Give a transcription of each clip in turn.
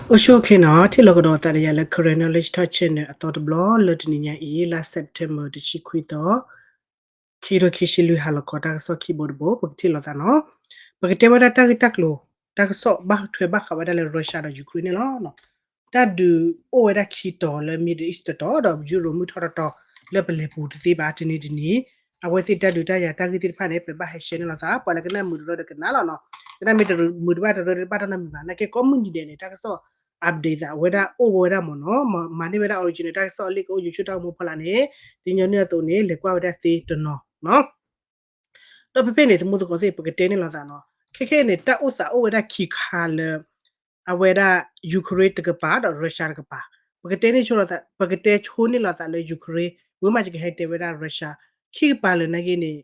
အိၣ်ဆူၣ်အိၣ်ချ့နီၤ, ထံၣ်လိာ်ကဒီးသးဒီးယၤလၢ Karen Knowledge Talk Channel အသီတဘျီ လၢတနံၤညါအံၤ လါ September တဆံခွံသီ ခံကထိခံဆံလွံၢ် ဟါလီၤခီ တၢ်ကစီၣ်ခံဘိတဘိ ပကထံၣ်လိာ်သးနီၤ. ပကတဲဝဲဒၣ်တၢ်ဂ့ၢ်တၢ်ကျိၤ တၢ်ကစီၣ်ဘၣ်ထွဲဘၣ်ဃးဝဲဒၣ်လၢ Russia ဒီး Ukraine န့ၣ်လီၤ. တၢ်ဒုးအိၣ်ဝဲဒၣ်ခံတီၤလၢ Middle East တတီၤ ဒီး Europe မုၢ်ထီၣ်တတီၤ လၢပလဲၤပူၤတသ့ဘၣ် တနံၤတနံၤ အဝဲသ့ၣ်တၢ်ဒုးတၢ်ယၤတၢ်ဂ့ၢ်သ့ၣ်တဖၣ်န့ၣ် ပဘၣ်ဟဲ share န့ၢ်လိာ်သး ပှၤလၢကနၣ်မုာ်တရၢဒီးကနၣ်လီၤနီၤ. ကနၣ်မ့ၢ်တမုာ်တဘၣ်တရၢဒီးဘၣ်တၢ်နီတမံၤဘၣ် နာ်က့ကိးမုၢ်နံၤဒဲးန့ၣ် တၢ်ကစီၣ် update သးဝဲဒၣ်အိၣ်ဝဲဒၣ်မ့ၢ်နီၤ, မၤန့ၢ်ဝဲဒၣ် original တၢ်ကစီၣ်အလံာ်ကအိၣ် YouTube တၢ်အိၣ်မူဖီလာ်န့ၣ် ဒ်ညီနုၢ်အသိးန့ၣ် လဲၤကွၢ်ဝဲဒၣ်သ့တနီၤနီၤ. ဒီးဖဲဖဲန့ၣ် သမူသကိးသ့ၣ် ပကတဲန့ၢ်လိာ်သးနီၤ. ခဲခဲအံၤန့ၣ် တၢ်အိၣ်သးအိၣ်ဝဲဒၣ်ခံခါလၢ အဝဲဒၣ် Ukraine တကပၤဒီး Russia တကပၤ, ပကတဲန့ၢ်ဆိလိာ်သး ပကတဲဆိန့ၢ်လိာ်သးလၢ Ukraine ဝံၤမး ယကဟဲတဲဝဲဒၣ် Russia ခံကပၤလၢာ်နာ်က့န့ၣ်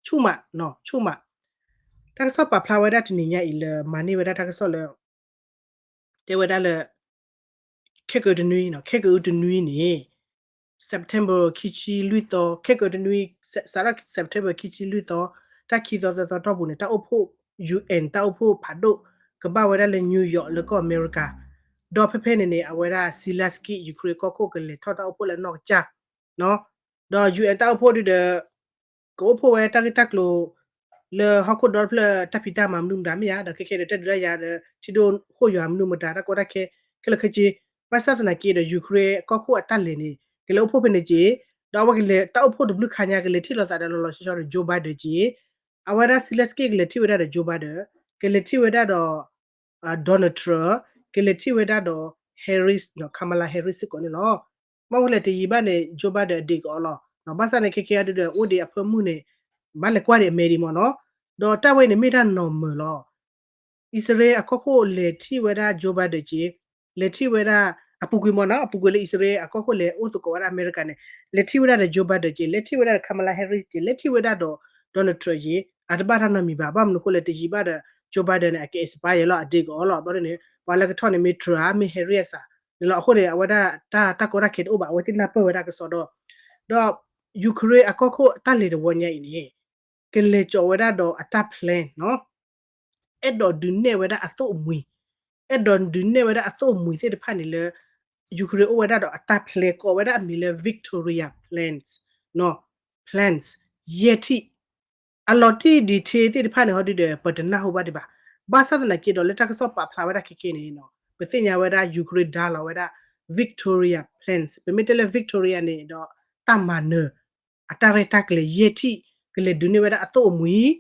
ဆူၣ်မးနီၤ ဆူၣ်မး. တၢ်ကစီၣ်ပာ်ဖျါဝဲဒၣ်တနံၤညါအံၤလၢ မၤန့ၢ်ဝဲဒၣ်တၢ်ကစီၣ်လၢ တဲဝဲဒၣ်လၢ ခဲကအုတနွံနီၤ, ခဲကအုတနွံန့ၣ် September ခံဆံလွံၢ်သီ, ခဲကအုတနွံ စးထီၣ် September ခံဆံလွံၢ်သီ, တၢ်ခံသီသၢသီတီၢ်ပူၤန့ၣ် တၢ်အိၣ်ဖှိၣ် ယူၣ်အဲၣ် တၢ်အိၣ်ဖှိၣ်ဖးဒိၣ် ကဘၣ်ဝဲဒၣ်လၢ New York လၢကီၢ်အမဲရကၤ, ဒီးဖဲဖဲန့ၣ်န့ၣ် အဝဲဒၣ် Zelenskyy Ukraine ကီၢ်ခိၣ်ကလဲၤထီၣ်တၢ်အိၣ်ဖှိၣ်လၢနီၢ်ကစၢ် ဒီး ယူၣ်အဲၣ် တၢ်အိၣ်ဖှိၣ်ဒုဒီး ကအိၣ်ဖှိၣ်ဝဲတၢ်ဂ့ၢ်တၢ်ကျိၤ လၢဟီၣ်ခိၣ်ဒီတဖျၢၣ် တၢ်ဖံးတၢ်မၤမနုၤမတၤမ့ၢ်ဧါ, ဒီးခဲခဲဒီး တၢ်ဒုးတၢ်ယၤဒီး ထံဒိၣ်ခိၣ်ယွၤမနုၤမတၤ တၢ်ကီတၢ်ခဲ ခဲလၢာ်ခဲဆ့, ဘၣ်ဆၣ်သနာ်က့ဒီး Ukraine ကီၢ်ခိၣ်အတၢ်လဲၤန့ၣ် ကလဲၤအိၣ်ဖှိၣ်ဖဲန့ၣ်က့ၤ, ဒီးအဝဲကလဲၤတၢ်အိၣ်ဖှိၣ်တဘျုးခါညါ ကလဲၤထံၣ်လိာ်သးဒီးလီၤလီၤဆီဆီဒီး Joe Biden က့ၤ, အဝဲဒၣ် Zelenskyy ကလဲၤထံၣ်ဝဲဒၣ်ဒီး Joe Biden, ကလဲၤထံၣ်ဝဲဒၣ်ဒီး Donald Trump, ကလဲၤထံၣ်ဝဲဒၣ်ဒီး Harris ဒီး Kamala Harris စ့ၢ်ကီးန့ၣ်လီၤ. မ့ၢ်ဝဲလဲၣ်တယံာ်ဘၣ်န့ၣ် Joe Biden အဒ့ကအီၤလီၤ. ဘၣ်ဆၣ်န့ၣ် ခဲခဲအံၤဒုဒီး အိၣ်ဒံးအဖၢမုၢ်န့ၣ် ဘၣ်လဲၤကွၢ်ဒံးအမဲာ်ဒံးမ့ၢ်နီၤ, ဒီးတၢ်ဝဲအံၤန့ၣ်မ့ၢ်တၢ်နီၢ်မုာ်လီၤ. အံၣ်စရ့လးအကီၢ်ခိၣ်လဲၤထံၣ်ဝဲဒၣ် Joe Biden က့ၤ, လဲၤထံၣ်ဝဲဒၣ် အပူၤကွံာ်မ့ၢ်နီၤ, အပူၤကွံာ်လၢအံၣ်စရ့လးအကီၢ်ခိၣ်လဲၤအိၣ်သကိးဝဲဒၣ်အမဲရကၤန့ၣ် လဲၤထံၣ်ဝဲဒၣ်ဒီး Joe Biden က့ၤ, လဲၤထံၣ်ဝဲဒၣ်ဒီး Kamala Harris က့ၤ, လဲၤထံၣ်ဝဲဒၣ်ဒီး Donald Trump က့ၤ, အတဘၣ်တၢ်နီတမံၤဘၣ်. ဘၣ်မနုၤအဃိလဲၣ် တယံာ်ဘၣ်ဒီး Joe Biden န့ၣ် အက expire လီၤ အဒ့ကအီၤလီၤ. ဘျီန့ၣ် ပှၤလၢကထီၣ်န့ၣ်မ့ၢ် Trump ဧါ မ့ၢ် Harris ဧါန့ၣ်လီၤ. အဃိန့ၣ် အဝဲဒၣ်တၢ် တၢ်ကီတၢ်ခဲတအိၣ်ဘၣ်, အဝဲသ့ၣ်နၢ်ပၢၢ်ဝဲဒၣ်ကစီဒီ, ဒီး Ukraine အကီၢ်ခိၣ်တၢ်လဲၤတဝီညါအံၤန့ၣ် ကလဲၤကၠီၤဝဲဒၣ်ဒီးအတၢ် plan နီၤ, အဲၣ်ဒိးဒုးနဲၣ်ဝဲဒၣ်အသိၣ်အမှံၤ, အဲၣ်ဒိးဒုးနဲၣ်ဝဲဒၣ်အသိၣ်အမှံၤသ့ၣ်တဖၣ်န့ၣ်လၢ Ukraine အိၣ်ဝဲဒၣ်ဒီးအတၢ် plan ကိးဝဲဒၣ်အမံၤလၢ Victoria Plans နီၤ, plans ယဲၢ်ထံၣ် အလီၤတံၢ် detail သ့ၣ်တဖၣ်န့ၣ် ဟီဒုဒီး ပတနၢ်ဟူဘၣ်ဒံးဘၣ်. ဘၣ်ဆၣ်သနာ်က့ဒီး လၢတၢ်ကစီၣ်ပာ်ဖျါဝဲဒၣ်ခဲခဲန့ၣ်နီၤ ပသ့ၣ်ညါဝဲဒၣ် Ukraine ဒါလီၤဝဲဒၣ် Victoria Plans, ပမ့ၢ်တဲလၢ Victoria န့ၣ်ဒီး တၢ်မၤနၢၤ အတၢ်ရဲၣ်တၢ်ကျဲၤယဲၢ်ထံၣ် ကလဲၤဒုးနဲၣ်ဝဲဒၣ်အသိၣ်အမှံၤ,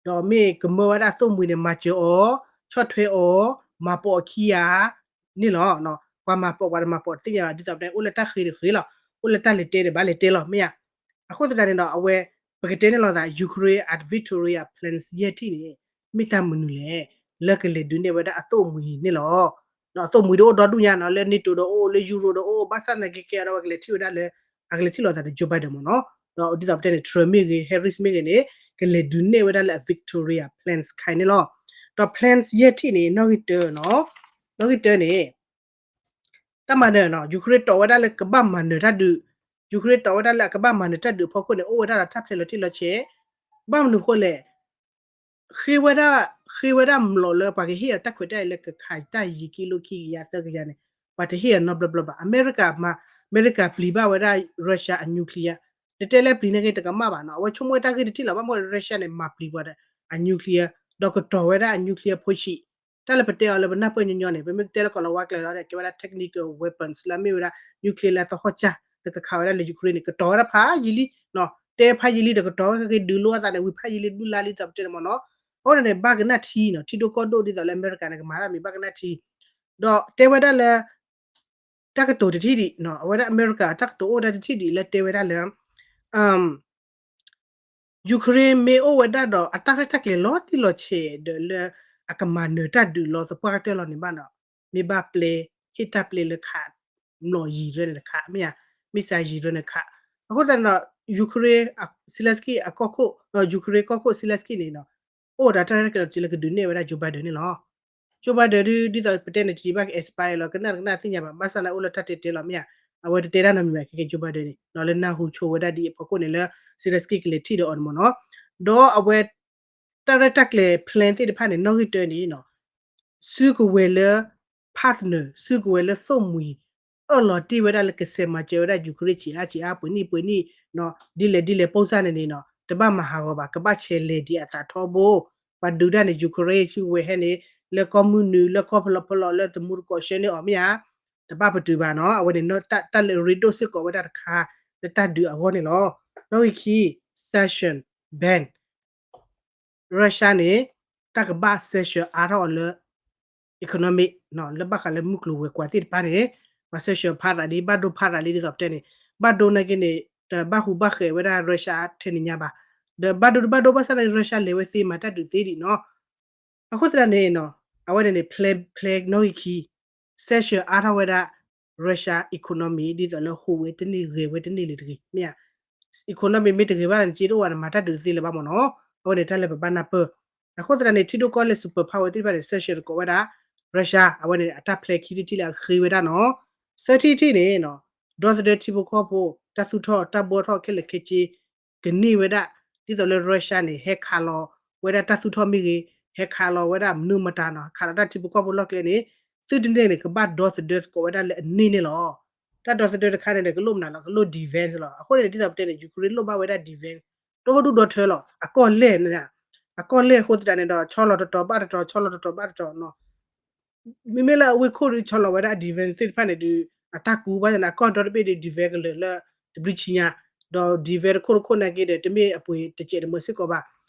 ဒီးမ့ၢ်ကမၢဝဲဒၣ်အသိၣ်အမှံၤန့ၣ် မၤစၢၤအီၤ, ဆီၣ်ထွဲအီၤ, မၤပိာ်အခံဂၤ န့ၣ်လီၤ. ပှၤမၤပိာ်ပှၤတမၤပိာ်တသ့ၣ်ညါဘၣ်, ဒ်သိးပတဲ အိၣ်လၢတၢ်ဃ့ဒီးဃ့လီၤ, အိၣ်လၢတၢ်လဲၤတဲဒီးဘၣ်လဲၤတဲလီၤ မ့ၢ်ဧါ. အဃိသတးန့ၣ်ဒီး အဝဲ ပကတဲန့ၣ်လိာ်သး Ukraine အ Victoria Plans ယဲၢ်ထံၣ်န့ၣ် မ့ၢ်တၢ်မနုၤလဲၣ် လၢကလဲၤဒုးနဲၣ်ဝဲဒၣ်အသိၣ်အမှံၤန့ၣ်လီၤ. အသိၣ်မှံၤဒ်အိၣ်ဒီဒူၣ်ညါနီၤ, လၢ NATO ဒီးအိၣ်, လၢ Euro ဒီးအိၣ်, ဘၣ်ဆၣ်သနာ်က့ခဲအံၤဒီး အဝဲကလဲၤထံၣ်ဝဲဒၣ်လၢ အကလဲၤထံၣ်လိာ်သးဒီး Joe Biden မ့ၢ်နီၤ, ဒီးဒ်သိးပတဲန့ၣ် Trump မ့ၢ်ဂ့ၤ, Harris မ့ၢ်ဂ့ၤန့ၣ် ကလဲၤဒုးနဲၣ်ဝဲဒၣ်လၢအ Victoria Plans ခါန့ၣ်လီၤ. ဒီး plans ယဲၢ်ထံၣ်န့ၣ် နီၣ်ဂံၢ်တၢနီၤ, နီၣ်ဂံၢ်တၢန့ၣ် တၢ်မၤနၢၤနီၤ, Ukraine တီၣ်ဝဲဒၣ်လၢကဘၣ်မၤနၢၤတၢ်ဒုး, Ukraine တီၣ်ဝဲဒၣ်လၢအကဘၣ်မၤနၢၤတၢ်ဒုးအဖီခိၣ်န့ၣ် အိၣ်ဝဲဒၣ်ဒီးတၢ် plan လီၤတံၢ်လီၤဆဲး, ဘၣ်မနုၤအဃိလဲၣ် ဃ့ဝဲဒၣ်, ဃ့ဝဲဒၣ်မျိာ်လၢပှၤကဟ့ၣ်အီၤတၢ်ခွဲးတၢ်ယာ်လၢကခးတၢ်ယံၤကံလိခံကယၤသၢကယၤန့ၣ်, ပှၤတဟ့ၣ်အီၤနီတဘျီဘျီဘၣ်. အမဲရကၤမၤ, အမဲရကၤပျံၤဘၣ်ဝဲဒၣ် Russia အ nuclear, နတဲလၢပျံၤန့ၣ်ဂ့ၤတကမၣ်ဘၣ်နီၤ, အဝဲဆိကမိၣ်ဝဲတၢ်ဂ့ၢ်တထံၣ်လီၤ, ဘၣ်မနုၤ Russia န့ၣ် မၤပျံၤပှၤဒီးအ nuclear, ဒီးကတီၤဝဲဒၣ်အ nuclear ဖိဆံး, တၢ်လၢပတဲအီၤလၢပနၢ်ပၢၢ်ညီညီန့ၣ်, ပမ့ၢ်တဲလၢကိးလီၤဝါကျဲလီၤဒီး ကဲဝဲဒၣ် technical weapons လၢအမ့ၢ်ဝဲဒၣ် nuclear လၢအသဟီၣ်စၢ် လၢကခးဝဲဒၣ်လၢ Ukraine န့ၣ် ကတီၤဝဲဒၣ်ဖးယံာ်လံ, တဲဖးယံာ်လံဒီးကတီၤဝဲက့ၤဒုးလိအသးန့ၣ် ဝံၤဖးယံာ်လံ ဘျုးလါလံဒ်သိးပတဲန့ၣ်မ့ၢ်နီၤ, အဃိန့ၣ်န့ၣ် ဘၣ်ကနၣ်ထံနီၤ, ထံဒိၣ်ကီၢ်ဒိၣ်ဒ်သိးလၢအမဲရကၤန့ၣ် ကမၤတၢ်မ့ၢ်ဘၣ်ကနၣ်ထံ, ဒီးတဲဝဲဒၣ်လၢ တၢ်ကတိၤတထံၣ်ဒံး, အဝဲဒၣ်အမဲရကၤတၢ်ကတိၤအိၣ်ဝဲဒၣ်တထံၣ်ဒံးလၢတဲဝဲဒၣ်လၢ Ukraine မ့ၢ်အိၣ်ဝဲဒၣ်ဒီးအတၢ်ရဲၣ်တၢ်ကျဲၤလီၤတံၢ်လီၤဆဲးဒီးလၢ အကမၤနၢၤတၢ်ဒုးလီၤသပှၢ်ကတၢၢ်လီၤန့ၣ်ဘၣ်နီၤ, မ့ၢ်ဘၣ်ပျဲ, ဟ့ၣ်တၢ်ပျဲလၢခး, မျိာ်ယံၤရၢန့ၣ်တခး, မ့ၢ်ဧါ, missile ယံၤရၢန့ၣ်တခး, အဃိသတးန့ၣ်ဒီး Ukraine Zelenskyy အကီၢ်ခိၣ်, Ukraine ကီၢ်ခိၣ် Zelenskyy န့ၣ်နီၤ အိၣ်ဒီးတၢ်ရဲၣ်တၢ်ကျဲၤလီၤတံၢ်လၢကဒုးနဲၣ်ဝဲဒၣ် Joe Biden န့ၣ်လီၤ. Joe Biden ဒ်သိးပတဲန့ၣ် တယံာ်ဘၣ်က expire လီၤ, ကနၣ်တကနၣ်သ့ၣ်ညါဘၣ်, ဘၣ်ဆၣ်လၢအအိၣ်လၢတၢ်တဲတဲလီၤ မ့ၢ်ဧါ, အဝဲတတဲတၢ်နီတမံၤဘၣ် ခဲကဲ Joe Biden န့ၣ် လၢနၢ်ဟူဆိဝဲဒၣ်ဒ်အဖီခိၣ်န့ၣ်လၢ Zelenskyy ကလဲၤထံၣ်ဒီးအီၤန့ၣ်မ့ၢ်နီၤ, ဒီးအဝဲ တၢ်ရဲၣ်တၢ်ကျဲၤ plan သ့ၣ်တဖၣ်န့ၣ် နီၣ်ဂံၢ်တၢန့ၣ် စုကဝဲၤလၢ partner စုကဝဲၤလၢသိၣ်မှံၤ အၢၣ်လီၤတ့ၢ်ဝဲဒၣ်လၢကစဲးမၤစၢၤဝဲဒၣ် Ukraine ဆံးအါဆံးအါ ပှဲၤနံၣ်ပှဲၤနံၣ် ဒ်လဲၣ်ဒ်လဲၣ် ပိၢ်စၢ်န့ၣ်န့ၣ်နီၤ တဘၣ်မၤဟးဂီၤဘၣ် ကဘၣ်ဆဲးလဲၤဒံးအသးထီဘိ ပှၤဒုးတၢ်န့ၣ် Ukraine စုကဝဲၤဟဲန့ၣ် လၢကီၢ်မုၢ်နုာ် လၢကီၢ်ဖီလီၢ်ဖီလီၢ် လၢတမူတကိးဆှၢန့ၢ်အီၤမ့ၢ်ဧါ တဘၣ်ပတုာ်ဘၣ်နီၤ အဝဲန့ၣ် တၢ်လၢအရ့ဒိၣ်စ့ၢ်ကီးဝဲဒၣ်တခါ လၢတၢ်ဒုးအဂီၢ်န့ၣ်လီၤ. နီၣ်ဂံၢ်ခံ sanction ban Russia န့ၣ် တၢ်ကဘၣ် sanction အါထီၣ်အီၤလၢ economic လၢဘၣ်ဃးလၢမုၢ်ကျိၤဝဲၤကွာ်သ့ၣ်တဖၣ်န့ၣ် ပှၤ sanction ဖးရးလံ ဘၣ်ဒိဖးရးလံဒ်သိးပတဲန့ၣ် ဘၣ်ဒိနာ်က့န့ၣ် တဘၣ်ဟူးဘၣ်ဃဲးဝဲဒၣ် Russia ထဲန့ၣ်ညါဘၣ်. ဒီးဘၣ်ဒိတဘၣ်ဒိဘၣ်ဆၣ်သနာ်က့ Russia လဲၤဝဲသ့မၤတၢ်ဒုးသ့ဒံးနီၤ အဃိသတးန့ၣ်နီၤ အဝဲန့ၣ်န့ၣ် plan plan နီၣ်ဂံၢ်ခံ sanction အါထီၣ်ဝဲဒၣ် Russia economy ဒ်သိးလၢဟူးဝဲတန့ၢ် ဂဲၤဝဲတန့ၢ်လၢၤတဂ့ၤ မ့ၢ်ဧါ. economy မ့ၢ်တဂ့ၤဘၣ်န့ၣ် က့တအိၣ်ဘၣ်န့ၣ် မၤတၢ်ဒုးတသ့လၢၤဘၣ်မ့ၢ်နီၤ. အဝဲန့ၣ်တၢ်လၢပဘၣ်နၢ်ပၢၢ်. အဃိသတးန့ၣ် ထံဒိၣ်ကီၢ်လဲၢ် super power သ့ၣ်တဖၣ်န့ၣ် sanction တကိးဝဲဒၣ် Russia အဝဲန့ၣ် အတၢ် plan ခံထံၣ်ထံၣ်လၢအဃ့ဝဲဒၣ်နီၤ. သၢထံၣ်တထံၣ်န့ၣ်နီၤ ဒီသဒၢထံဖိကီၢ်ဖိ တၢ်သူၣ်ထီၣ်တၢ်ဘှီထီၣ်ခဲလၢာ်ခဲဆ့ ကန့ၢ်ဝဲဒၣ် ဒ်သိးလၢ Russia န့ၣ် ဟဲခးလီၤဝဲဒၣ်တၢ်သူၣ်ထီၣ်မ့ၢ်ဂ့ၤ, ဟဲခးလီၤဝဲဒၣ်မနုၤမတၤနီၤ, ခးလီၤတၢ်ထံဖိကီၢ်ဖိလီၢ်ကျဲန့ၣ် သုတန့ၢ်န့ၣ် ကဘၣ်ဒီသဒၢသကိးဝဲဒၣ်လၢအန့ၢ်န့ၣ်လီၤ. တၢ်ဒီသဒၢတခါန့ၣ်ဒီး ကလိၣ်မနုၤလီၤ, ကလိၣ် defense လီၤ. အဃိန့ၣ် ဒ်သိးပတဲန့ၣ် Ukraine လိၣ်ဘၣ်ဝဲဒၣ် defense ဒီဒူၣ်ဒီထၢလီၤ. အကီၢ်လဲၢ်န့ၣ်, အကီၢ်လဲၢ်အဃိသတးန့ၣ်ဒီး ဆီလီၤတတီၤဘၣ်တတီၤ, ဆီလီၤတတီၤဘၣ်တတီၤနီၤ. မ့မ့ၢ်လၢအဝ့ၢ်ခိၣ်ဒီး ဆီလီၤဝဲဒၣ်အ defense သ့ၣ်တဖၣ်န့ၣ်ဒီး အတၢ်ကူဘၣ်သနာ်က့ အကီၢ်ဒီတဘ့ၣ်ဒီး defense ကလၢာ်လၢတဘျုးဆံညါ, ဒီး defense တခိၣ်တခိၣ်နာ်က့ဒီး တမ့ၢ်အပှ့ၤတစဲးတမၢစ့ၢ်ကီးဘၣ်.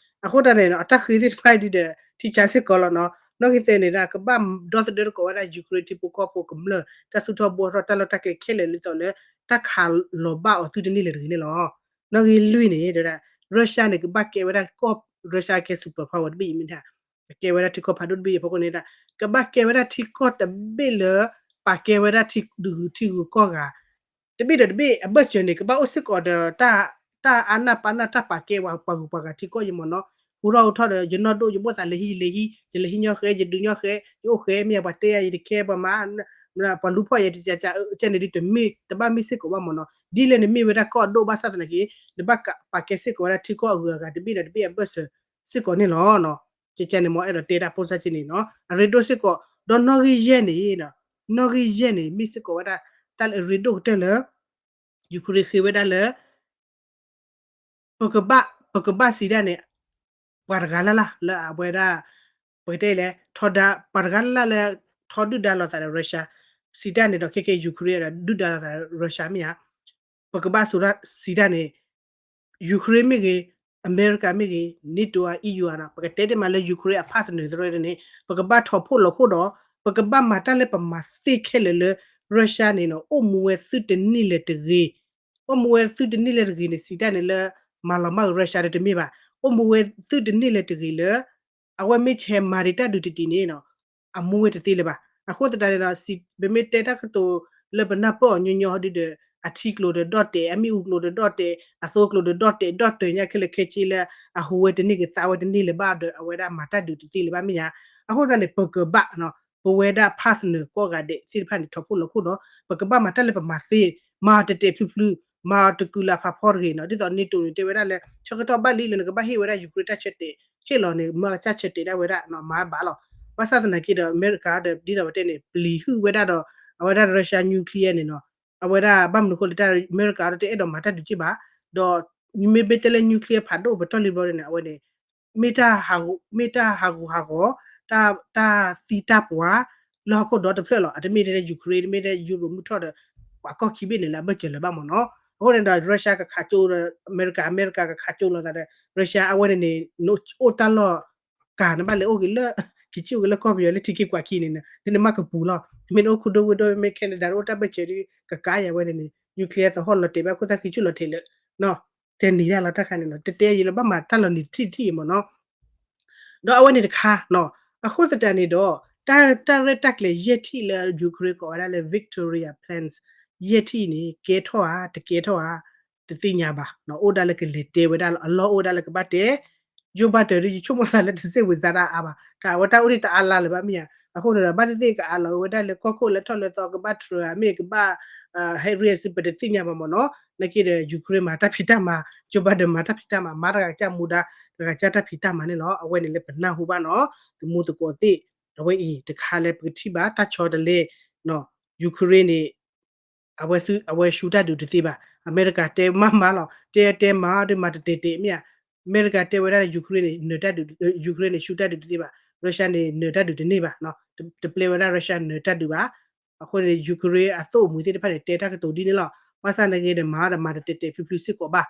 အဃိတၢ်န့ၣ် အတၢ်ဃ့သ့ၣ်တဖၣ်ဒုးဒီး ထံဆါစ့ၢ်ကီးလီၤနီၤ. နီၣ်ဂံၢ်သၢန့ၣ်ဒီး ကဘၣ်ဒီသဒၢသကိးဝဲဒၣ် Ukraine ထံဖိကီၢ်ဖိကမျၢၢ် တၢ်သူၣ်ထီၣ်ဘှီထီၣ် တၢ်လီၢ်တၢ်ကျဲခဲလၢာ် ဒ်သိးလၢ တၢ်ခးလီၤဘၣ်အီၤသုတန့ၢ်လၢၤတဂ့ၤန့ၣ်လီၤ. နီၣ်ဂံၢ်လွံၢ်န့ၣ် တဲဝဲဒၣ် Russia န့ၣ် ကဘၣ်ကဲဝဲဒၣ်ကီၢ်, Russia ကဲ super power တဘ့ၣ်အံၤမ့ၢ်ဒၣ် ကကဲဝဲဒၣ်ထံကီၢ်ဖးဒိၣ်တဘ့ၣ်အံၤအဖီခိၣ်န့ၣ်ဒၣ် ကဘၣ်ကဲဝဲဒၣ်ထံကီၢ်တဘ့ၣ်လၢ ပာ်ကဲဝဲဒၣ်ထံဂုၤထံဂုၤကီၢ်ဂၤ တဘ့ၣ်ဒီးတဘ့ၣ်အဘၢၣ်စၢၤန့ၣ် ကဘၣ်အိၣ်စ့ၢ်ကီးဒီး တၢ်အါနၢ်ပာ်နၢ် တၢ်ပာ်ကဲဝဲပှၤဂုၤပှၤဂၤထံကီၢ်အံၤမ့ၢ်နီၤ. ဟူထီၣ်ဟူထီၣ်ဒီး ယနီၢ်ဒိၣ်ယဘီၣ်သးလၢဟံၣ်ယလဲၤဟံၣ်, ယလဲၤဟံၣ်ညီဃဲ, ယဒုးညီဃဲ, ယအိၣ်ဃဲ, မ့ၢ်ပှၤတဲယၤယတခဲ, ပှၤမၤ, ပှၤလူၤဖီၣ်ယၤတကးကး ကဲန့ၣ်ဒုးတမ့ၢ် တဘၣ်မ့ၢ်စ့ၢ်ကီးဘၣ်မ့ၢ်နီၤ. ဒ်လဲၣ်န့ၣ်မ့ၢ်ဝဲဒၣ်ကီၢ်အဒိၣ်ဘၣ်ဆၣ်သနာ်က့ နဘၣ်ပာ်ကဲစ့ၢ်ကီးဝဲဒၣ်ထံကီၢ်အဂုၤအဂၤတဘ့ၣ်ဒီးတဘ့ၣ်အဘၢၣ်စၢၤစ့ၢ်ကီးန့ၣ်လီၤ. ကဲန့ၣ်မ့ၢ်အဲၣ်ဒိးတဲတၢ်ဖိစၢ်က့န့ၣ်နီၤ အရ့ဒိၣ်စ့ၢ်ကီး ဒီးနီၣ်ဂံၢ်ယဲၢ်န့ၣ်, နီၣ်ဂံၢ်ယဲၢ်န့ၣ် မ့ၢ်စ့ၢ်ကီးဝဲဒၣ် တၢ်လၢအရ့ဒိၣ်ကတၢၢ်လၢ Ukraine ဃ့ဝဲဒၣ်လၢ ပကဘၣ်, ပကဘၣ်စံးတၢ်န့ၣ် ပှၤတဂၤလၢ်လၢ်လၢအဝဲဒၣ် ပကတဲလဲၣ် ထီဒါ ပှၤတဂၤလၢ်လၢ်လၢ ထီဒုၣ်ဒါလိာ်သးဒီး Russia စံးတၢ်န့ၣ်ဒီး ခဲကဲ Ukraine ဒီးဒုၣ်ဒါလိာ်သးဒီး Russia မ့ၢ်ဧါ. ပကဘၣ်စံးတၢ်န့ၣ် Ukraine မ့ၢ်ဂ့ၤ, အမဲရကၤမ့ၢ်ဂ့ၤ, NATO ဧါ EU ဧါနီၤ ပကတဲတ့ၢ်မးလၢ Ukraine အ partner သရၢန့ၣ် ပကဘၣ်ထီၣ်ဖှိၣ်လီၤခိၣ်ဒီး ပကဘၣ်မၤတၢ်လၢပမၤသ့ခဲလၢာ်လၢ Russia န့ၣ်နီၤ အိၣ်မူဝဲသုတန့ၢ်လၢၤတဂ့ၤ အိၣ်မူဝဲသုတန့ၢ်လၢၤတဂ့ၤန့ၣ် စံးတၢ်န့ၣ်လၢ မၤလီၤမၢ်က့ၤ Russia ဒီးတမ့ၢ်ဘၣ်. အိၣ်မူဝဲသုတန့ၢ်လၢၤတဂ့ၤလၢ အဝဲမ့ၢ်ဆဲးမၤဒံးတၢ်ဒုးတဒံးန့ၣ်နီၤ အမူဝဲတသ့လၢၤဘၣ်. အဃိသတးန့ၣ်ဒီး ပမ့ၢ်တဲတၢ်ကတိၤလၢပနၢ်ပၢၢ်အီၤညီညီဒုဒီး အထံကျိၤဒီးဒီၣ်တဲာ်, အမ့ၣ်အူကျိၤဒီးဒီၣ်တဲာ်, အသိကျိၤဒီးဒီၣ်တဲာ်, ဒီၣ်တဲာ်ညါခဲလၢာ်ခဲဆ့လၢ အဟူးဝဲတန့ၢ်က့ၤသးဝဲတန့ၢ်လၢၤဘၣ်ဒီး အဝဲဒၣ်မၤတၢ်ဒုးတသ့လၢၤဘၣ်မ့ၢ်ဧါ. အဃိသတးန့ၣ် ပကဘၣ် ပဝဲဒၣ် partner ကိးဂၤဒဲးသ့ၣ်တဖၣ်န့ၣ် ထီၣ်ဖှိၣ်လီၤခိၣ်ဒီး ပကဘၣ်မၤတၢ်လၢပမၤသ့, မၤအီၤတဲာ်တဲာ်ဖျုးဖျုး, မၤအီၤတကုၤလၢ်ဖးဖီတဂ့ၤနီၤ. ဒ်သိး NATO န့ၣ် တဲဝဲဒၣ်လၢ ဆၢကတီၢ်ဘၣ်လံလၢနကဘၣ်ဟ့ၣ်ဝဲဒၣ် Ukraine တၢ်ဆၢတဲာ်, ဟ့ၣ်လီၤန့ၣ် မၢအကစၢ်ဆၢတဲာ်ဒၣ်ဝဲဒၣ်နီၤ မၤဘၣ်လီၤ. ဘၣ်ဆၣ်သနာ်က့ဒီး အမဲရကၤဒီး ဒ်သိးပတဲန့ၣ် ပျံၤဟုၣ်ဝဲဒၣ်ဒီး အဝဲဒၣ် Russia nuclear န့ၣ်နီၤ အဝဲဒၣ်ဘၣ်မနုၤအဃိလၢတၢ် အမဲရကၤဒီးတအဲၣ်ဒိးမၤတၢ်ဒုးက့ၢ်ဘၣ်, ဒီးမ့မ့ၢ်တဲလၢ nuclear ဖးဒိၣ်ပတီၢ်လံဘျီန့ၣ် အဝဲန့ၣ် မ့ၢ်တၢ်ဟးဂူာ်ဟးဂီၤ, တၢ်, တၢ်သံတၢ်ပှၤ လၢဟီၣ်ခိၣ်ဒီတဖျၢၣ်လီၤ. အတမ့ၢ်ထဲ Ukraine တမ့ၢ်ထဲ Europe မုၢ်ထီၣ်ဒီး ပှၤကီၢ်ခံဘ့ၣ်န့ၣ်လၢအဘၢၣ်စၢၤလၢၤဘၣ်မ့ၢ်နီၤ. အဃိန့ၣ်ဒီး Russia ကခးကၠိဒီး အမဲရကၤ, အမဲရကၤကခးကၠိလိာ်သးဒီး Russia အဝဲန့ၣ်န့ၣ် အိၣ်တၢ်လီၢ်ကၤ နဘၣ်လဲၤအိၣ်က့ၤလၢ က့ၤစံၣ်အိၣ်က့ၤလၢကီၢ်ပယီၤလၢထံခံကွၢ်ခံန့ၣ် နမ့ၢ်အိၣ်ခူဒိၣ်ဝ့ၢ်ဒိၣ် မ့ၢ် Canada အိၣ်တၢ်ဘၢၣ်စၢၤဒီး ကကးယၤဝဲန့ၣ်န့ၣ် nuclear သဟီၣ်လီၤတဲာ်ဘၣ်အဃိသတး က့ၤဆူၣ်လီၤထဲးလၢ တဲနံၤဒၣ်လီၤတၢ်ခါန့ၣ်နီၤ တဲတဲယံာ်လၢဘၣ်မၤတၢ်လီၤနံၤတထံၣ်တထံၣ်အံၤမ့ၢ်နီၤ. ဒီးအဝဲန့ၣ်တခါနီၤ အဃိသတးန့ၣ်ဒီး တၢ်, တၢ်ရဲၣ်တၢ်ကျဲၤယဲၢ်ထံၣ်လၢ Ukraine ကိးဝဲဒၣ်လၢ Victoria Plans ယဲၢ်ထံၣ်အံၤန့ၣ် ကဲထီၣ်ဧါ တကဲထီၣ်ဧါ တသ့ၣ်ညါဘၣ်နီၤ. အိၣ်ဒၣ်လၢကလဲၤတဲဝဲဒၣ်လီၤ အလီၢ်အိၣ်ဝဲဒၣ်လၢကဘၣ်တဲ Joe Biden ဒီး ယဆိကမိၣ်သးလၢတစ့ၢ်ဝံၤစါတၢ်အါဘၣ် တၢ်အဝဲတၢ်အိၣ်ဒံးတအါလါလၢၤဘၣ်မ့ၢ်ဧါ. အဃိန့ၣ်ဒီး ဘၣ်သ့ၣ်သ့ၣ်ကအးလီၤဝဲဒၣ်လၢကီၢ်ခိၣ်လၢထီၣ်လၢသီကဘၣ် Trump ဧါ မ့ၢ်ကဘၣ် Harris ပတသ့ၣ်ညါဘၣ်မ့ၢ်နီၤ. နာ်က့ဒီး Ukraine မၤတၢ်ဖံးတၢ်မၤ Joe Biden မၤတၢ်ဖံးတၢ်မၤ မၤတဂၤကစၢ်မူဒါ တဂၤကစၢ်တၢ်ဖံးတၢ်မၤန့ၣ်လီၤ. အဝဲန့ၣ်လၢပနၢ်ဟူဘၣ်နီၤ သမူသကိးသ့ၣ် အဝဲအံၤတခါလၢပကထံၣ်ဘၣ်တၢ်ဆီတလဲ Ukraine န့ၣ် အဝဲသ့ၣ် အဝဲဆူတၢ်ဒုးတသ့ဘၣ်. အမဲရကၤတဲမၤမၤလီၤ, တဲတဲမၤဒီး မၤတတဲာ်တဲာ်မ့ၢ်ဧါ. အမဲရကၤတဲဝဲဒၣ်လၢ Ukraine န့ၣ် နၢၤတၢ်ဒုး, Ukraine န့ၣ် ဆူတၢ်ဒုးတသ့ဘၣ်, Russia န့ၣ် နၢၤတၢ်ဒုးတန့ၢ်ဘၣ်, တပျဲဝဲဒၣ် Russia နၢၤတၢ်ဒုးဘၣ်. အဃိန့ၣ် Ukraine အသိၣ်အမှံၤသ့ၣ်တဖၣ်န့ၣ် တဲတၢ်ကတိၤဒ်န့ၣ်လီၤ. ဘၣ်ဆၣ်နာ်က့ဒီး မၤဒီးမၤတတဲာ်တဲာ်ဖျုးဖျုးစ့ၢ်ကီးဘၣ်.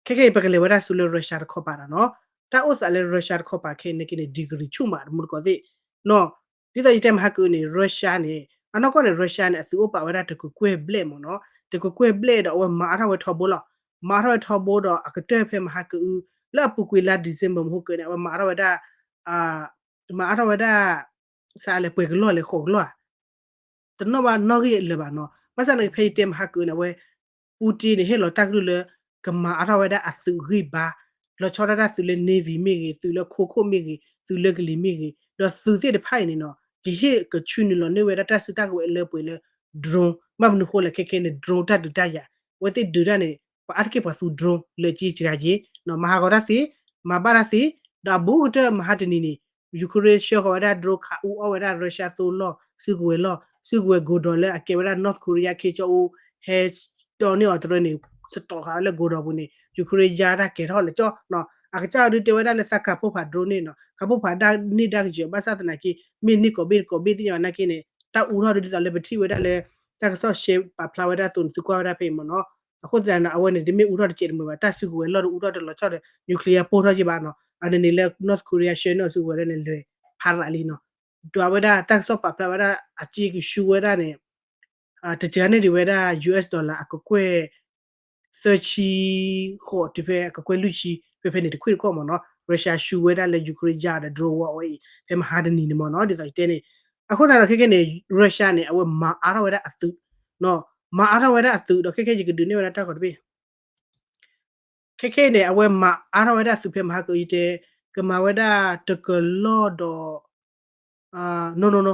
ခဲခဲအံၤ ပကလဲၤဝဲဒၣ်ဆူလၢ Russia တခီပၤဒီးနီၤ, တၢ်အိၣ်သးလၢ Russia တခီပၤခဲအံၤနာ်က့န့ၣ် degree ဆူၣ်မးတမူတကိးသ့ၣ်နီၤ. ဒ်သိးယတဲမဟါကအုန့ၣ် Russia န့ၣ် အနီၢ်ကီၢ်န့ၣ် Russia န့ၣ် အသုးအိၣ်ပာ်ဝဲဒၣ်တကကွဲၢ်ဘျဲၣ်မ့ၢ်နီၤ, တကကွဲၢ်ဘျဲၣ်ဒီးအဝဲမၤအါထီၣ်ဝဲထီဘိလီၤ. မၤအါထီၣ်ဝဲထီဘိဒီးအကတၢၢ်ဖဲမဟါကအု လၢအပူၤကွံာ်လါ December မဟါကအုန့ၣ် အဝဲမၤအါထီၣ်ဝဲဒၣ် မၤအါထီၣ်ဝဲဒၣ် စးလဲၣ်ပှဲၤကလီၢ်လဲၣ် ဃိးကလီၢ်ဧါ တနီၣ်ဘၣ်နီၣ်ဂံၢ်အလၢာ်ဘၣ်နီၤ. ဘၣ်ဆၣ်န့ၣ် ဖဲယတဲမဟါကအုန့ၣ် အဝဲ Putin န့ၣ် ဟ့ၣ်လီၤတၢ်ကလုၢ်လၢ ကမၤအါထီၣ်ဝဲဒၣ်အသုးဂံၢ်ဘါ, လီၤဆီဒၣ်တၢ်သုးလၢ navy မ့ၢ်ဂ့ၤ, သုးလၢခိခိၣ်မ့ၢ်ဂ့ၤ, သုးလၢကလံၤမ့ၢ်ဂ့ၤ, ဒီးသုးသ့ၣ်တဖၣ်အံၤန့ၣ်နီၤ ကဟ့ၣ်ကဆူနုာ်လီၤန့ၢ်ဝဲဒၣ်တၢ်စုတၢ်ကဝဲၤလၢပှဲၤလၢ drone, ဘၣ်မနုၤဃိလဲၣ် ခဲခဲန့ၣ် drone တၢ်ဒုးတၢ်ယၤ, အဝဲသ့ၣ်ဒုးတၢ်န့ၣ် ပှၤအါတက့ၢ်ပှၤသူ drone လၢကံကဂၤက့ၤ, မၤဟးဂီၤတၢ်သ့, မၤဘၣ်တၢ်သ့, ဒီးအဘူးကတၢၢ်မဟါတနံၤန့ၣ် Ukraine ဆှၢဃီၤဝဲဒၣ် drone ခးအူအီၣ်ဝဲဒၣ် Russia သိလီၢ် စုကဝဲၤလီၢ်, စုကဝဲၤကိးဒီးလၢအကဲဝဲဒၣ် North Korea ခ့ကၠီအူ ဟဲတီန့ၢ်အီၤတရၢန့ၣ် စတီးဃာ်ဝဲလၢကိးဒီးပူၤန့ၣ် Ukraine ယါတၢ်ကဲၤထီၣ်လၢကၠီနီၤ. အကစၢ်အီၤဒုးတဲဝဲဒၣ်လၢသးကးပိၢ်ဖး drone န့ၣ်နီၤ, ကးပိၢ်ဖးဒၣ်န့ၢ်ဒၣ်ကယၢၤ ဘၣ်ဆၣ်သနာ်က့ မ့ၢ်န့ၢ်ကိးဘ့ၣ်တကိးဘ့ၣ်သ့ၣ်ညါဘၣ်နာ်က့န့ၣ် တၢ်အူထီၣ်ဒ်သိးလၢပထံၣ်ဝဲဒၣ်လၢ တၢ်ကစီၣ်ရှဲပာ်ဖျါဝဲဒၣ်အသိးန့ၣ် သုကွၢ်ဝဲဒၣ်ဖဲအံၤမ့ၢ်နီၤ. အဃိသတးန့ၣ် အဝဲန့ၣ် တမ့ၢ်အူထီၣ်တစဲးတမှဲၤဘၣ်, တၢ်စုကဝဲၤလီၢ်ဒီးအူထီၣ်တလီၤဆီဒီး nuclear ပိၢ်ထီၣ်က့ၤဘၣ်နီၤ. အန့ၣ်န့ၣ်လၢ North Korea ဆှၢန့ၢ်အီၤစုကဝဲၤလၢန့ၣ် လဲၤဖးရးလံနီၤ. ဒွးဝဲဒၣ်တၢ်ကစီၣ်ပာ်ဖျါဝဲဒၣ် အစ့ကဆူဝဲဒၣ်န့ၣ် တစှၤန့ၢ်ဒံးဝဲဒၣ် US dollar အကကွဲၢ် သၢဆံဃိးတုၤဖဲအကကွဲၢ်လွံၢ်ဆံ ဖဲဖဲန့ၣ်တခွံၣ်တခီၣ်မ့ၢ်နီၤ. Russia ဆှၢဝဲဒၣ်လၢ Ukraine ယါဒီး drone war ဝဲအံၤ ဖဲမဟါတနံၤန့ၣ်မ့ၢ်နီၤ ဒ်သိးယတဲန့ၣ်. အဃိသတးဒီးခဲခဲန့ၣ် Russia န့ၣ် အဝဲမၤအါထီၣ်ဝဲဒၣ်အသုး, မၤအါထီၣ်ဝဲဒၣ်အသုးဒီးခဲခဲယကဒုးနဲၣ်ဝဲဒၣ်တၢ်ဂီၤတဘ့ၣ် ခဲခဲအံၤန့ၣ် အဝဲမၤအါထီၣ်ဝဲဒၣ်သုးဖဲမဟါကအံၤတဲ ကမၤဝဲဒၣ်တကလီၢ်ဒီး no no no